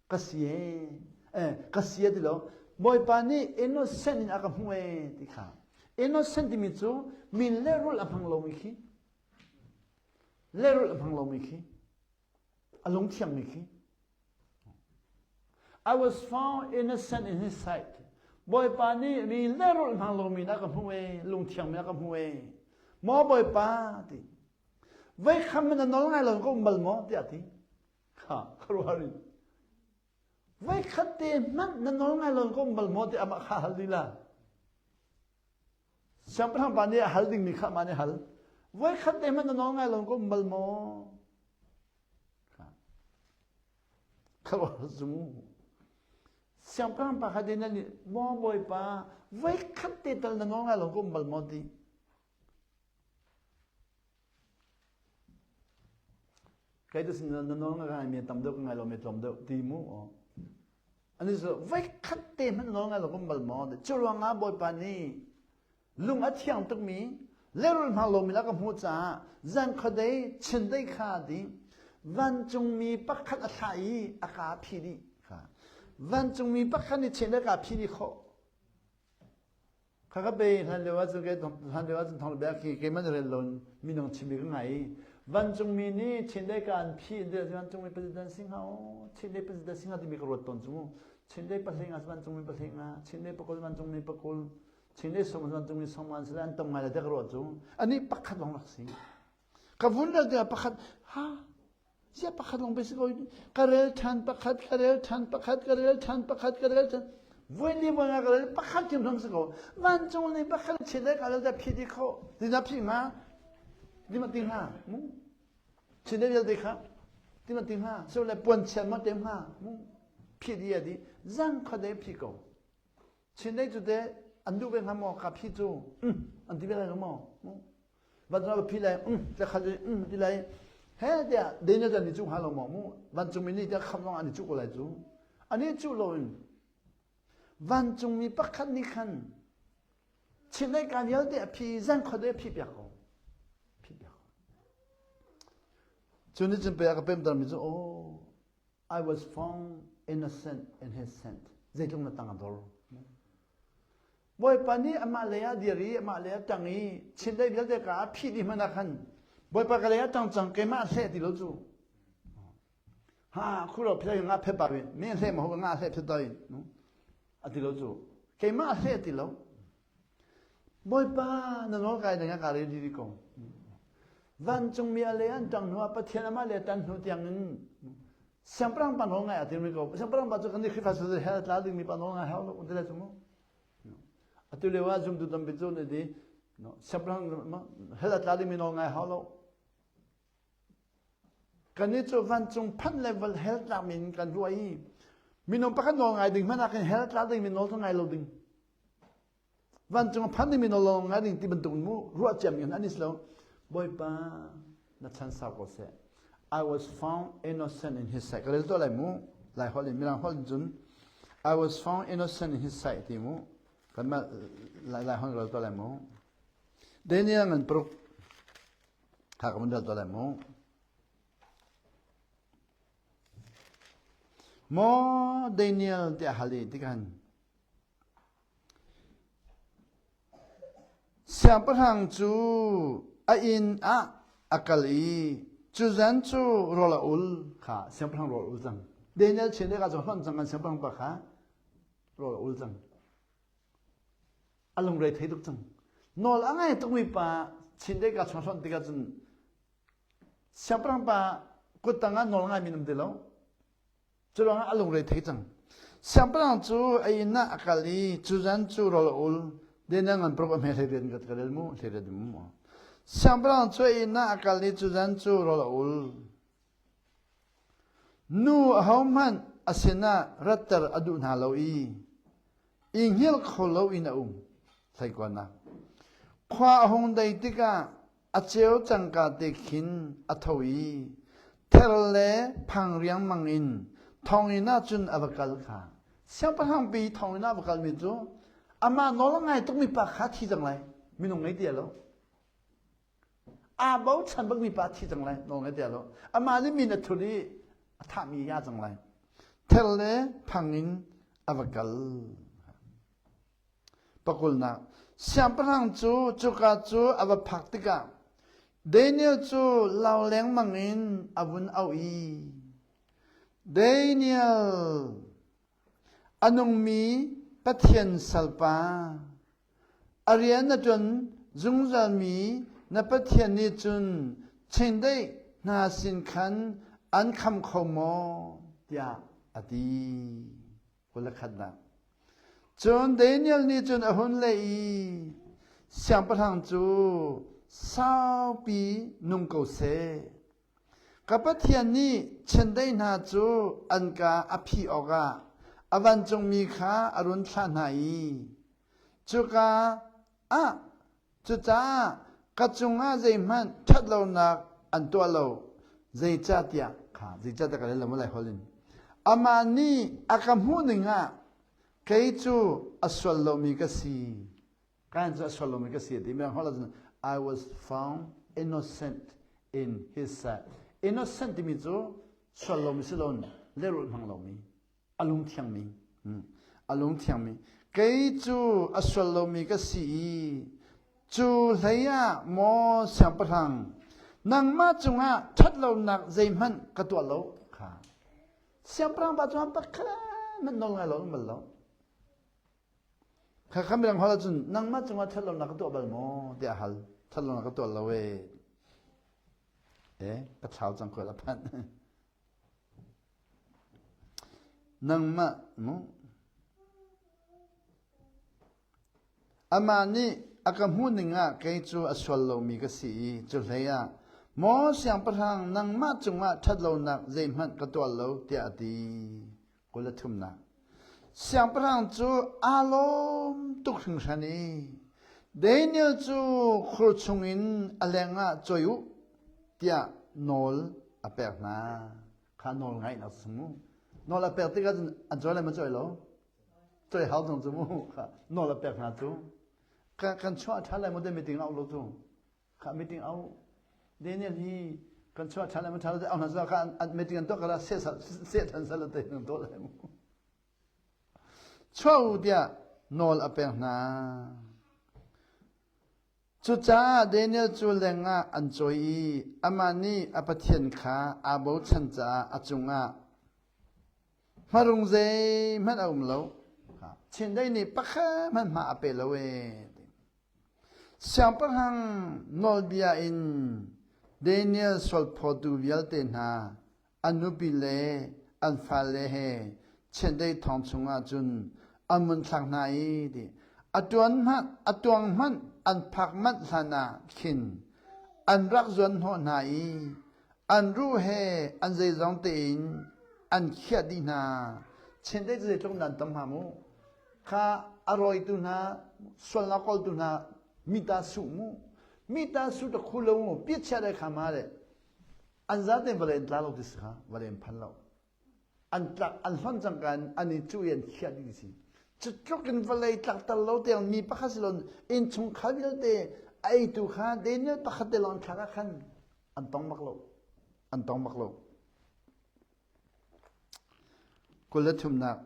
ka si e eh, ka si ti lo Bawipa nih innocent in a ka hmu e ti kha innocent timi cu min lehrulh a hmang lomi khi lehrulh a hmang lomi khi a lungthiangmi khi I was found innocent in his sight. Bawipa nih mi lehrulh hmang lomi na ka hmu e, lungthiangmi na ka hmu e. Maw Bawipa ti. Voi kham na nawl ngai lo ka um bal maw tiah ti. Kha kharuari. Voi khat te hmanh na nawl ngai lo ka um bal maw ti amah kha hal lila. Siangpahrang pa nih a hal dingmi kha amah nih hal. Voi khat te hmanh na nawl ngai lo ka um bal maw? Siangpahrang pa kha Daniel nih maw bawipa voi khat te tal na nawl ngai lo ka um bal maw ti. Kai tu sin na nawl ngai mi tam deuh ka ngai lo mi tlawm deuh ti mu. Ani cu voi khat te hmanh nawl ngai lo ka um bal maw ti. Cu ruangah bawipa nih lung a thiang tukmi lehrul hmang lomi la ka hmuh caah zan khuadei chindei kha ti vancungmi pakhat a thlah i a ka phi dih kha vancungmi pakhat nih chindei ka phi dih khawh kha ka pe hlan lio ahcun ke hlan lio ahcun thong bia khi keimah rel lo minung chimmi ka ngai i vancungmi nih chindei ka an phi in vancungmi president sing ha chindei president sing ha timi ka ruat tawn cu mu chindei pahling ah vancungmi pahling ah chindei pakul vancungmi pakul Chin le song zan cung i song an sile an tam ngai le dek ruah cu ani pakhat lawng rak si ka vun rel tikah pakhat ha sia pakhat lawng basic ka rel than pakhat ka rel than pakhat ka rel than pakhat ka rel than voi li voi nga ka rel pakhat kim thong si ko vancung ni pakhat chin le ka rel da phi di kho dina phi nga di ma ti nga mu chin le vialte kha ti ma ti nga so le puan chian ma te nga mu phi di adi zang kha de phi ko Chinlei cu teh an duh ve hnga maw ka phi cu an ti ve lai lo maw van ka phi lai te khat ti lai he tiah Daniel an i cuh hnga lo maw mu vancungmi nih tiah kham zong an i cuh ko lai cu an i cuh lo in vancungmi pakhat nih khan Chinlei ka vialte a phi zan khuate a phi piak ko phi piak ko cu nih cun pe a ka pemter mi cu oh I was found innocent in his sight. Zeitluk na tang a dor. Bawipa nih amah lei ah dir i amah lei ah ṭang i chindeih vialte ka a phih dih hmanh ah khan Bawipa ka lei ah ṭang cang keimah hleh ti lo cu. Ha khuro philai nga phe pa mi hleh ma ho nga hleh phe toi a ti lo cu. Keimah hleh ti lo. Bawipa na nawl kai ding ah ka rel dih ko. Vancungmi a le an ṭang hnu ah Pathian amah le tan hnu tiang in siangpahrang pa nawl ngai a tirmi ko. Siangpahrang pa cu kan nih Khrihfa cu hell a tla dingmi pa nawl ngai hau lo ti lai cu mu. Atu lio ah zumtu tampi cu nih di siangpahrang hell a tla dingmi nawl ngai hau lo. Kannih cu vancung phanh level hell tlakmi in kan ruah i minung pakhat nawl ngai ding hmanh ah khin hell tla dingmi nawl cu ngai lo ding. Vancung a phan dingmi nawl lawng ngai ding ti bantuk mu ruah ciami an is lo. Bawipa na chan sau ko seh. I was found innocent in his sight. Ka rel tuah lai mu. Lai holh in Mirang holh in cun I was found innocent in his sight ti mu. Kanmah lai lai holh rel tuah lai mu. Daniel ngan paruk kha ka mun rel tuah lai mu. Maw Daniel tiah hal i tikhan Siangpahrang cu a inn ah a kal i cu zan cu rawl a ul kha siangpahrang rawl ul cang. Daniel chin ka cu hlonh cang kan siangpahrang pa kha rawl a ul cang. A lungre thei tuk cang. Nawl a ngai tukmi pa chin ka chung hlonh tikah cun siangpahrang pa kuttang ah nawl ngaimi um ti lo. Curuangah a lungre thei cang. Siangpahrang cu a inn ah a kal i cu zan cu rawl a ul. Dena ngan paruk a hme hlei ka rel mu hlei mu. Siangpahrang cu a inn ah a kal i cu zan cu rawl a ul. Nu ahohmanh a sinah ratter a duh hna lo i i hngilh kho lo in a um. Hleikuanak. Khua a hung dei tikah A ceu cangka te khin a tho i ther le phang riangmang in thonginn ah cun a va kal kha. Siangpahrang pi thonginn ah a va kalmi cu amah nawl a ngai tukmi pa kha thi cang lai. Minung ngei ti lo. Aa bochan bakmi pa thi cang lai. Nawl ngei ti lo. Amah nih min a thut i a thahmi ya cang lai. Ther le phang in a va kal. Pakulnak siangpahrang cu cuka cu a va phak tikah Daniel cu lau lengmang in a vun auh i Daniel a nungmi Pathian salpa a rian na ṭuan zungzalmi na Pathian nih cun chindeih hna sin khan an kham kho maw tiah a ti. 21. Cun Daniel nih cun a hun leh i siangpahrang cu saupi nung ko seh. Ka Pathian nih chiandeih hna cu an ka a phih awkah a vancungmi kha a run thlah hna i cuka ah Cucaah ka cungah zeihmanh ṭhatlonak an tuah lo. Zeicahtiah kha zeicahtiah ka rel lo maw lai holh in amah nih a ka hmuh ning ah kei cu a sual lomi ka si. Kain cu a sual lomi ka si a ti. Mirang holh ahcun I was found innocent in his sight. Innocent timi cu sual lomi si loin lehrulh hmang lomi. A lung thiangmi a lung thiangmi kei cu a sual lomi ka si i cu hlei ah maw siangpahrang nangmah cungah ṭhatlonak zeihmanh ka tuah lo kha siangpahrang pa cungah pakhat hmanh nawl ngai lo bal lo kha kha midang hal ahcun nangmah cungah ṭhatlonak ka tuah bal maw tiah hal ṭhatlonak ka tuah lo e eh ka thlau cang ko la phanh Nangmah mu Amah nih a ka hmuhning ah kei cu a sual lomi ka si i cu hlei ah maw siangpahrang nangmah cungah ṭhatlonak zeihmanh ka tuah lo tiah a ti. 23nak. Siangpahrang cu aa lawm tuk hringhran i Daniel cu khur chungin a lengah choi u tiah nawl a pek hna. Kha nawl ngaihnak si mu. Nawl a pek tikah cun an cawi lai ma cawi lo? Cawi hau cang cu mu. Kha nawl a pek hna cu. Kan chuah ṭhan lai maw te meeting au lo cu. Kha meeting au. Daniel hi kan chuah ṭhan lai maw ṭhan lo te au hna cu kha an meeting an tuah kala seh seh ṭhan sal te nan tuah lai mu. Chuah u tiah nawl a pek hna. Cucaah Daniel cu lengah an cawi i amah nih a Pathian kha aa bochan caah a cungah hmarung zeihmanh a um lo. Chindeih nih pakhat hmanh hma a pe lo ee. Siangpahrang nawlbia in Daniel sualphawtu vialte hna an nupi le an fale he chiandeih thong chungah cun an vun thlak hna i ti a tuan hmanh a tuang hmanh an phak manh hlan ah khin an rak zuan hnawh hna i an ruh he an zeizong tein an khiah dih hna chiandeih cu zeitluk nan tam hnga mu kha. A rawitu hna, sualnak kawltu hna mita su mu. Mita su ta khu lo mu, piat chia dai kha ma le. An zaten vawlei an tla lo ti si kha, vawlei an phan lo. An tlak, an hlonh cangka in an i cuh i an khiah dih ti si. Cu tluk in vawlei tlakter lo tiang mi pakhat si lo innchungkhar vialte a eitu kha Daniel pakhat te lawng an thlak ah khan an tong bak lo. An tong bak lo. 23nak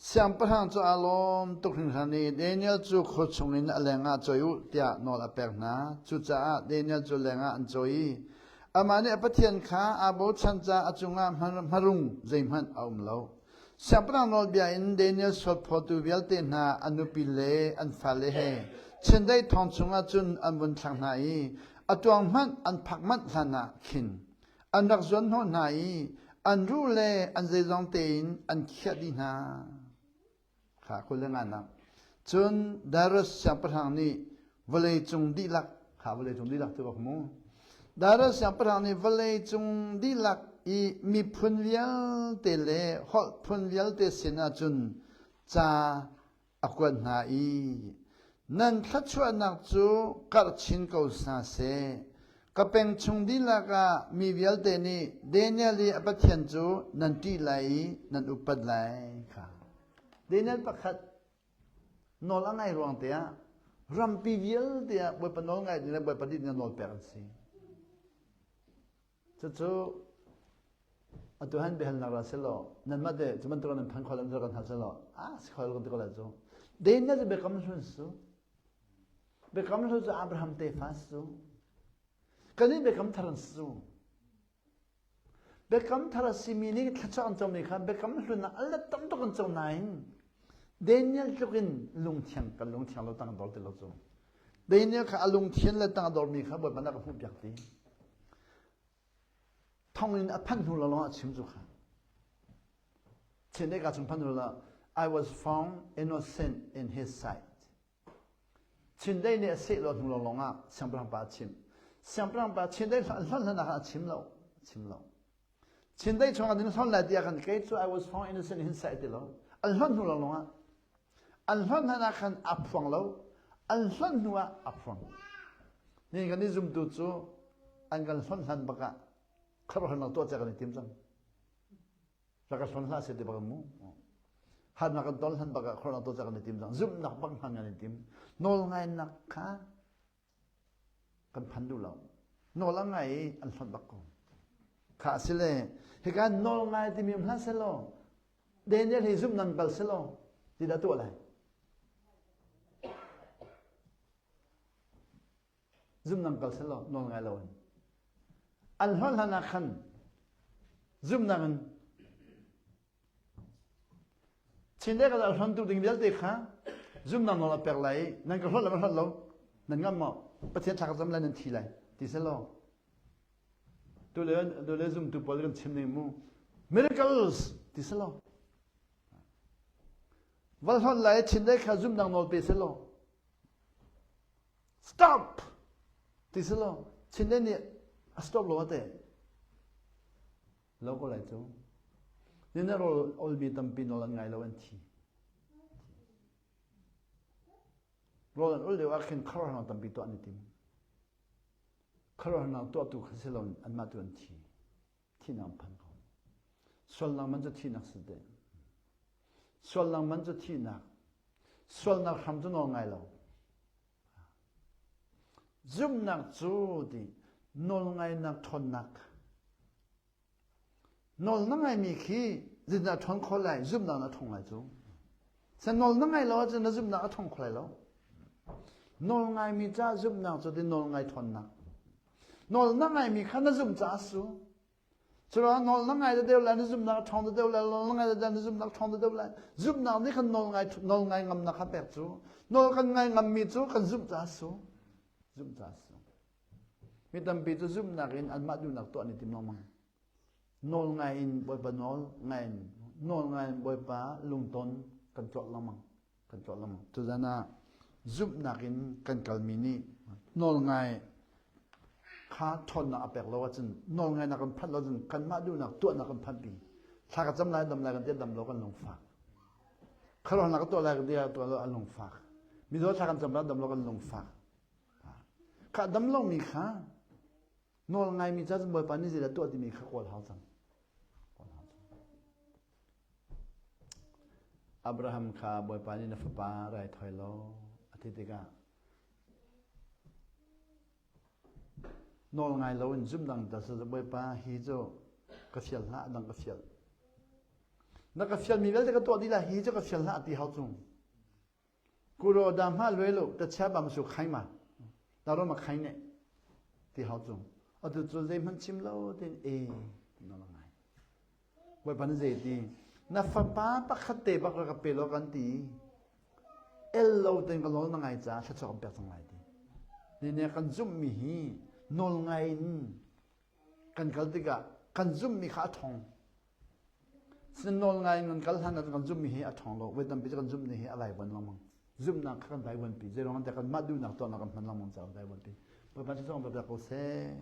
Siangpahrang cu aa lawm tuk hringhran i Daniel cu khua chungin a lengah cawi u tiah nawl a pek hna. Cucaah Daniel cu lengah an cawi i amah nih a Pathian kha aa bochan caah a cungah hmarung zeihmanh a um lo. Siangpahrang nawlbia in Daniel sualphawtu vialte hna a nupi le an fale he chiandeih thong chungah cun an vun thlak hna i a tuang hmanh an phak manh hlanah khin an rak zuanhnawh hna i an ruh le an zeizong tein an khiah dih hna. Kha kul le nganak. Cun Darius siangpahrang nih vawleicung dihlak kha vawleicung dihlak cu ka hmu. Darius siangpahrang nih vawleicung dihlak i miphun vialte le holh phun vialte sinah cun ca a kuat hna i nan thluachuahnak cu karh chin ko hna seh. Ka peng chung dihlak ah mi vialte nih Daniel i a Pathian cu nan ṭih lai i nan upat lai kha. Daniel pakhat nawl a ngai ruang te ah rampi vialte ah Bawipa nawl ngai ding le Bawipa dih ding nawl pek an si. Cucu atu han biahalnak ra selaw nanmah te cu bantuk nan phan kho lo kan hal selaw ah si kho lo kan ti ko lai cu. Daniel cu biakam hlun su. Biakam hlun cu Abraham tefa su. Kan nih biakam thar an su. Biakam thar a simi nih thluachuah an comi kha biakam hlun ah a let tam tuk an co nain Daniel tluk in lungthiang kan lungthiang lo tang dor ti lo cu. Daniel kha a lungthian le tang dormi kha Bawipa na ka hmuh piak ti. Thong in a phanh hnu lawng ah chim cu kha. Chin ka chung phanh hnu la I was found innocent in his sight. Chindeih nih a seh lo hnu lawnglawng ah siangpahrang pa a chimh. Siangpahrang pa Chindeih hlonh hlan ah a chim lo. A chim lo. Chindeih chungah din hlonh lai tiah khan kei cu I was found innocent in his sight ti lo. An hlonh hnu lawnglawng ah an hlonh hlan ah khan a phuang lo. An hlonh hnu ah a phuang. Ni kan i zumtu cu an kan hlonh hlan bak ah khuaruahharnak tuah cia kan i tim cang. Rak ka hlonh hlah seh ti bak mu. Harnak kan ton hlan bak ah khuaruahnak tuah cia kan i tim cang. Zumhnak bak hman kan i tim. Nawl ngainak kha kan phan duh lo. Nawl a ngai i an hlonh bak ko. Kha si le hika nawl ngai timi um hlah selaw Daniel hi zumh nan bal selaw ti dah tuah lai. Zumhnak kal selaw nawl ngai lo in. An hlonh hlan ah khan zumhnak in Chin le ka hlontu ding vialte kha zumhnak nawl a pek lai i nan ka hlonh le ma hlonh lo nan ngam maw Pathian thla ka cam lai nan thi lai ti selaw tu le tu le zumtu pawl kan chim ning mu miracles ti selaw val hlonh lai chin le kha zumhnak nawl pe selaw Stop! Ti si lo. Chinland nih a stop lo ate. Lo ko lai cu. Nina rawl olmi tampi nawl an ngai lo an thi. Rawl an ul lio ah khin khuaruahharnak tampi tuah an i tim. Khuaruahharnak tuahtu kha si lo anmah tu an thi. Thihnak an phan ko. Sualnak man cu thihnak si te. Sualnak man cu thihnak. Sualnak hram cu nawl ngai lo. Zumhnak cu ti nawlngainak ṭhawnnak. Nawl na ngaimi khi zeitindah ṭhawn khawh lai? Zumhnak na ṭhawng lai cu. San nawl na ngai lo ahcun na zumhnak a ṭhawng kho lai lo. Nawl ngaimi ca zumhnak cu ti nawl ngai ṭhawnnak. Nawl na ngaimi kha na zumh caah su. Curuangah nawl na ngai deuh lai, na zumhnak a ṭhawng deuh lai, nawl na ngai deuh na zumhnak a ṭhawng deuh lai. Zumhnak nih khan nawl ngai nawl ngai ngamnak kha pek cu. Nawl kan ngai ngammi cu kan zumh caah su. Zumh caah su. Mi tampi cu zumhnak in anmah duhnak tuah an i tim lengmang. Nawl ngai in Bawipa nawl ngai in nawl ngai in Bawipa lungton kan tuah lengmang. Kan tuah lengmang. Tuzan ah zumhnak in kan kalmi nih nawlngai kha ṭhawnnak a pek lo ahcun nawlngainak kan phanh lo ahcun kanmah duhnak tuahnak kan phanhpi. Thla ka cam lai dam lai kan ti dam lo kan lungfak. Kharuahnak ka tuah lai ka dia tuah lo an lungfak. Mizaw thla kan cam dam lo kan lungfak. Kha dam lomi kha nawl ngaimi ca cun Bawipa nih zeidah tuah timi kha kawl hau cang. Abraham kha Bawipa nih na fapa raithawi law a ti tikah nawl ngai loin zumdang ta sa Bawipa hi cu ka fial hlah dang ka fial. Na ka fialmi vialte ka tuah dih lai hi cu ka fial hlah ti hau cung. Kuro da hma lue lo ta chia bam su khai ma ta ro ma khai ne ti hau cung. Atu cu zeihmanh chim lo tin e nawl ngai. Bawipa nih zei ti na fapa pakhat te bak ka pe lo kan ti el lo ten ka nawl na ngai ca thluachuah kan pek cang lai ti. Ni ne kan zumhmi hi nawl ngai in kan kal tikah kan zumhmi kha a thong. Sin nawl ngai in kan kal hlan ah kan zumhmi hi a thong lo. Voi tampi cu kan zumhmi hi a vaivuan lengmang. Zumhnak kha kan vaivuan pi. Zeiruang tiah kanmah duhnak tuahnak kan hman lengmang caah vaivuan pi. Bawipa cu zong biak ko seh.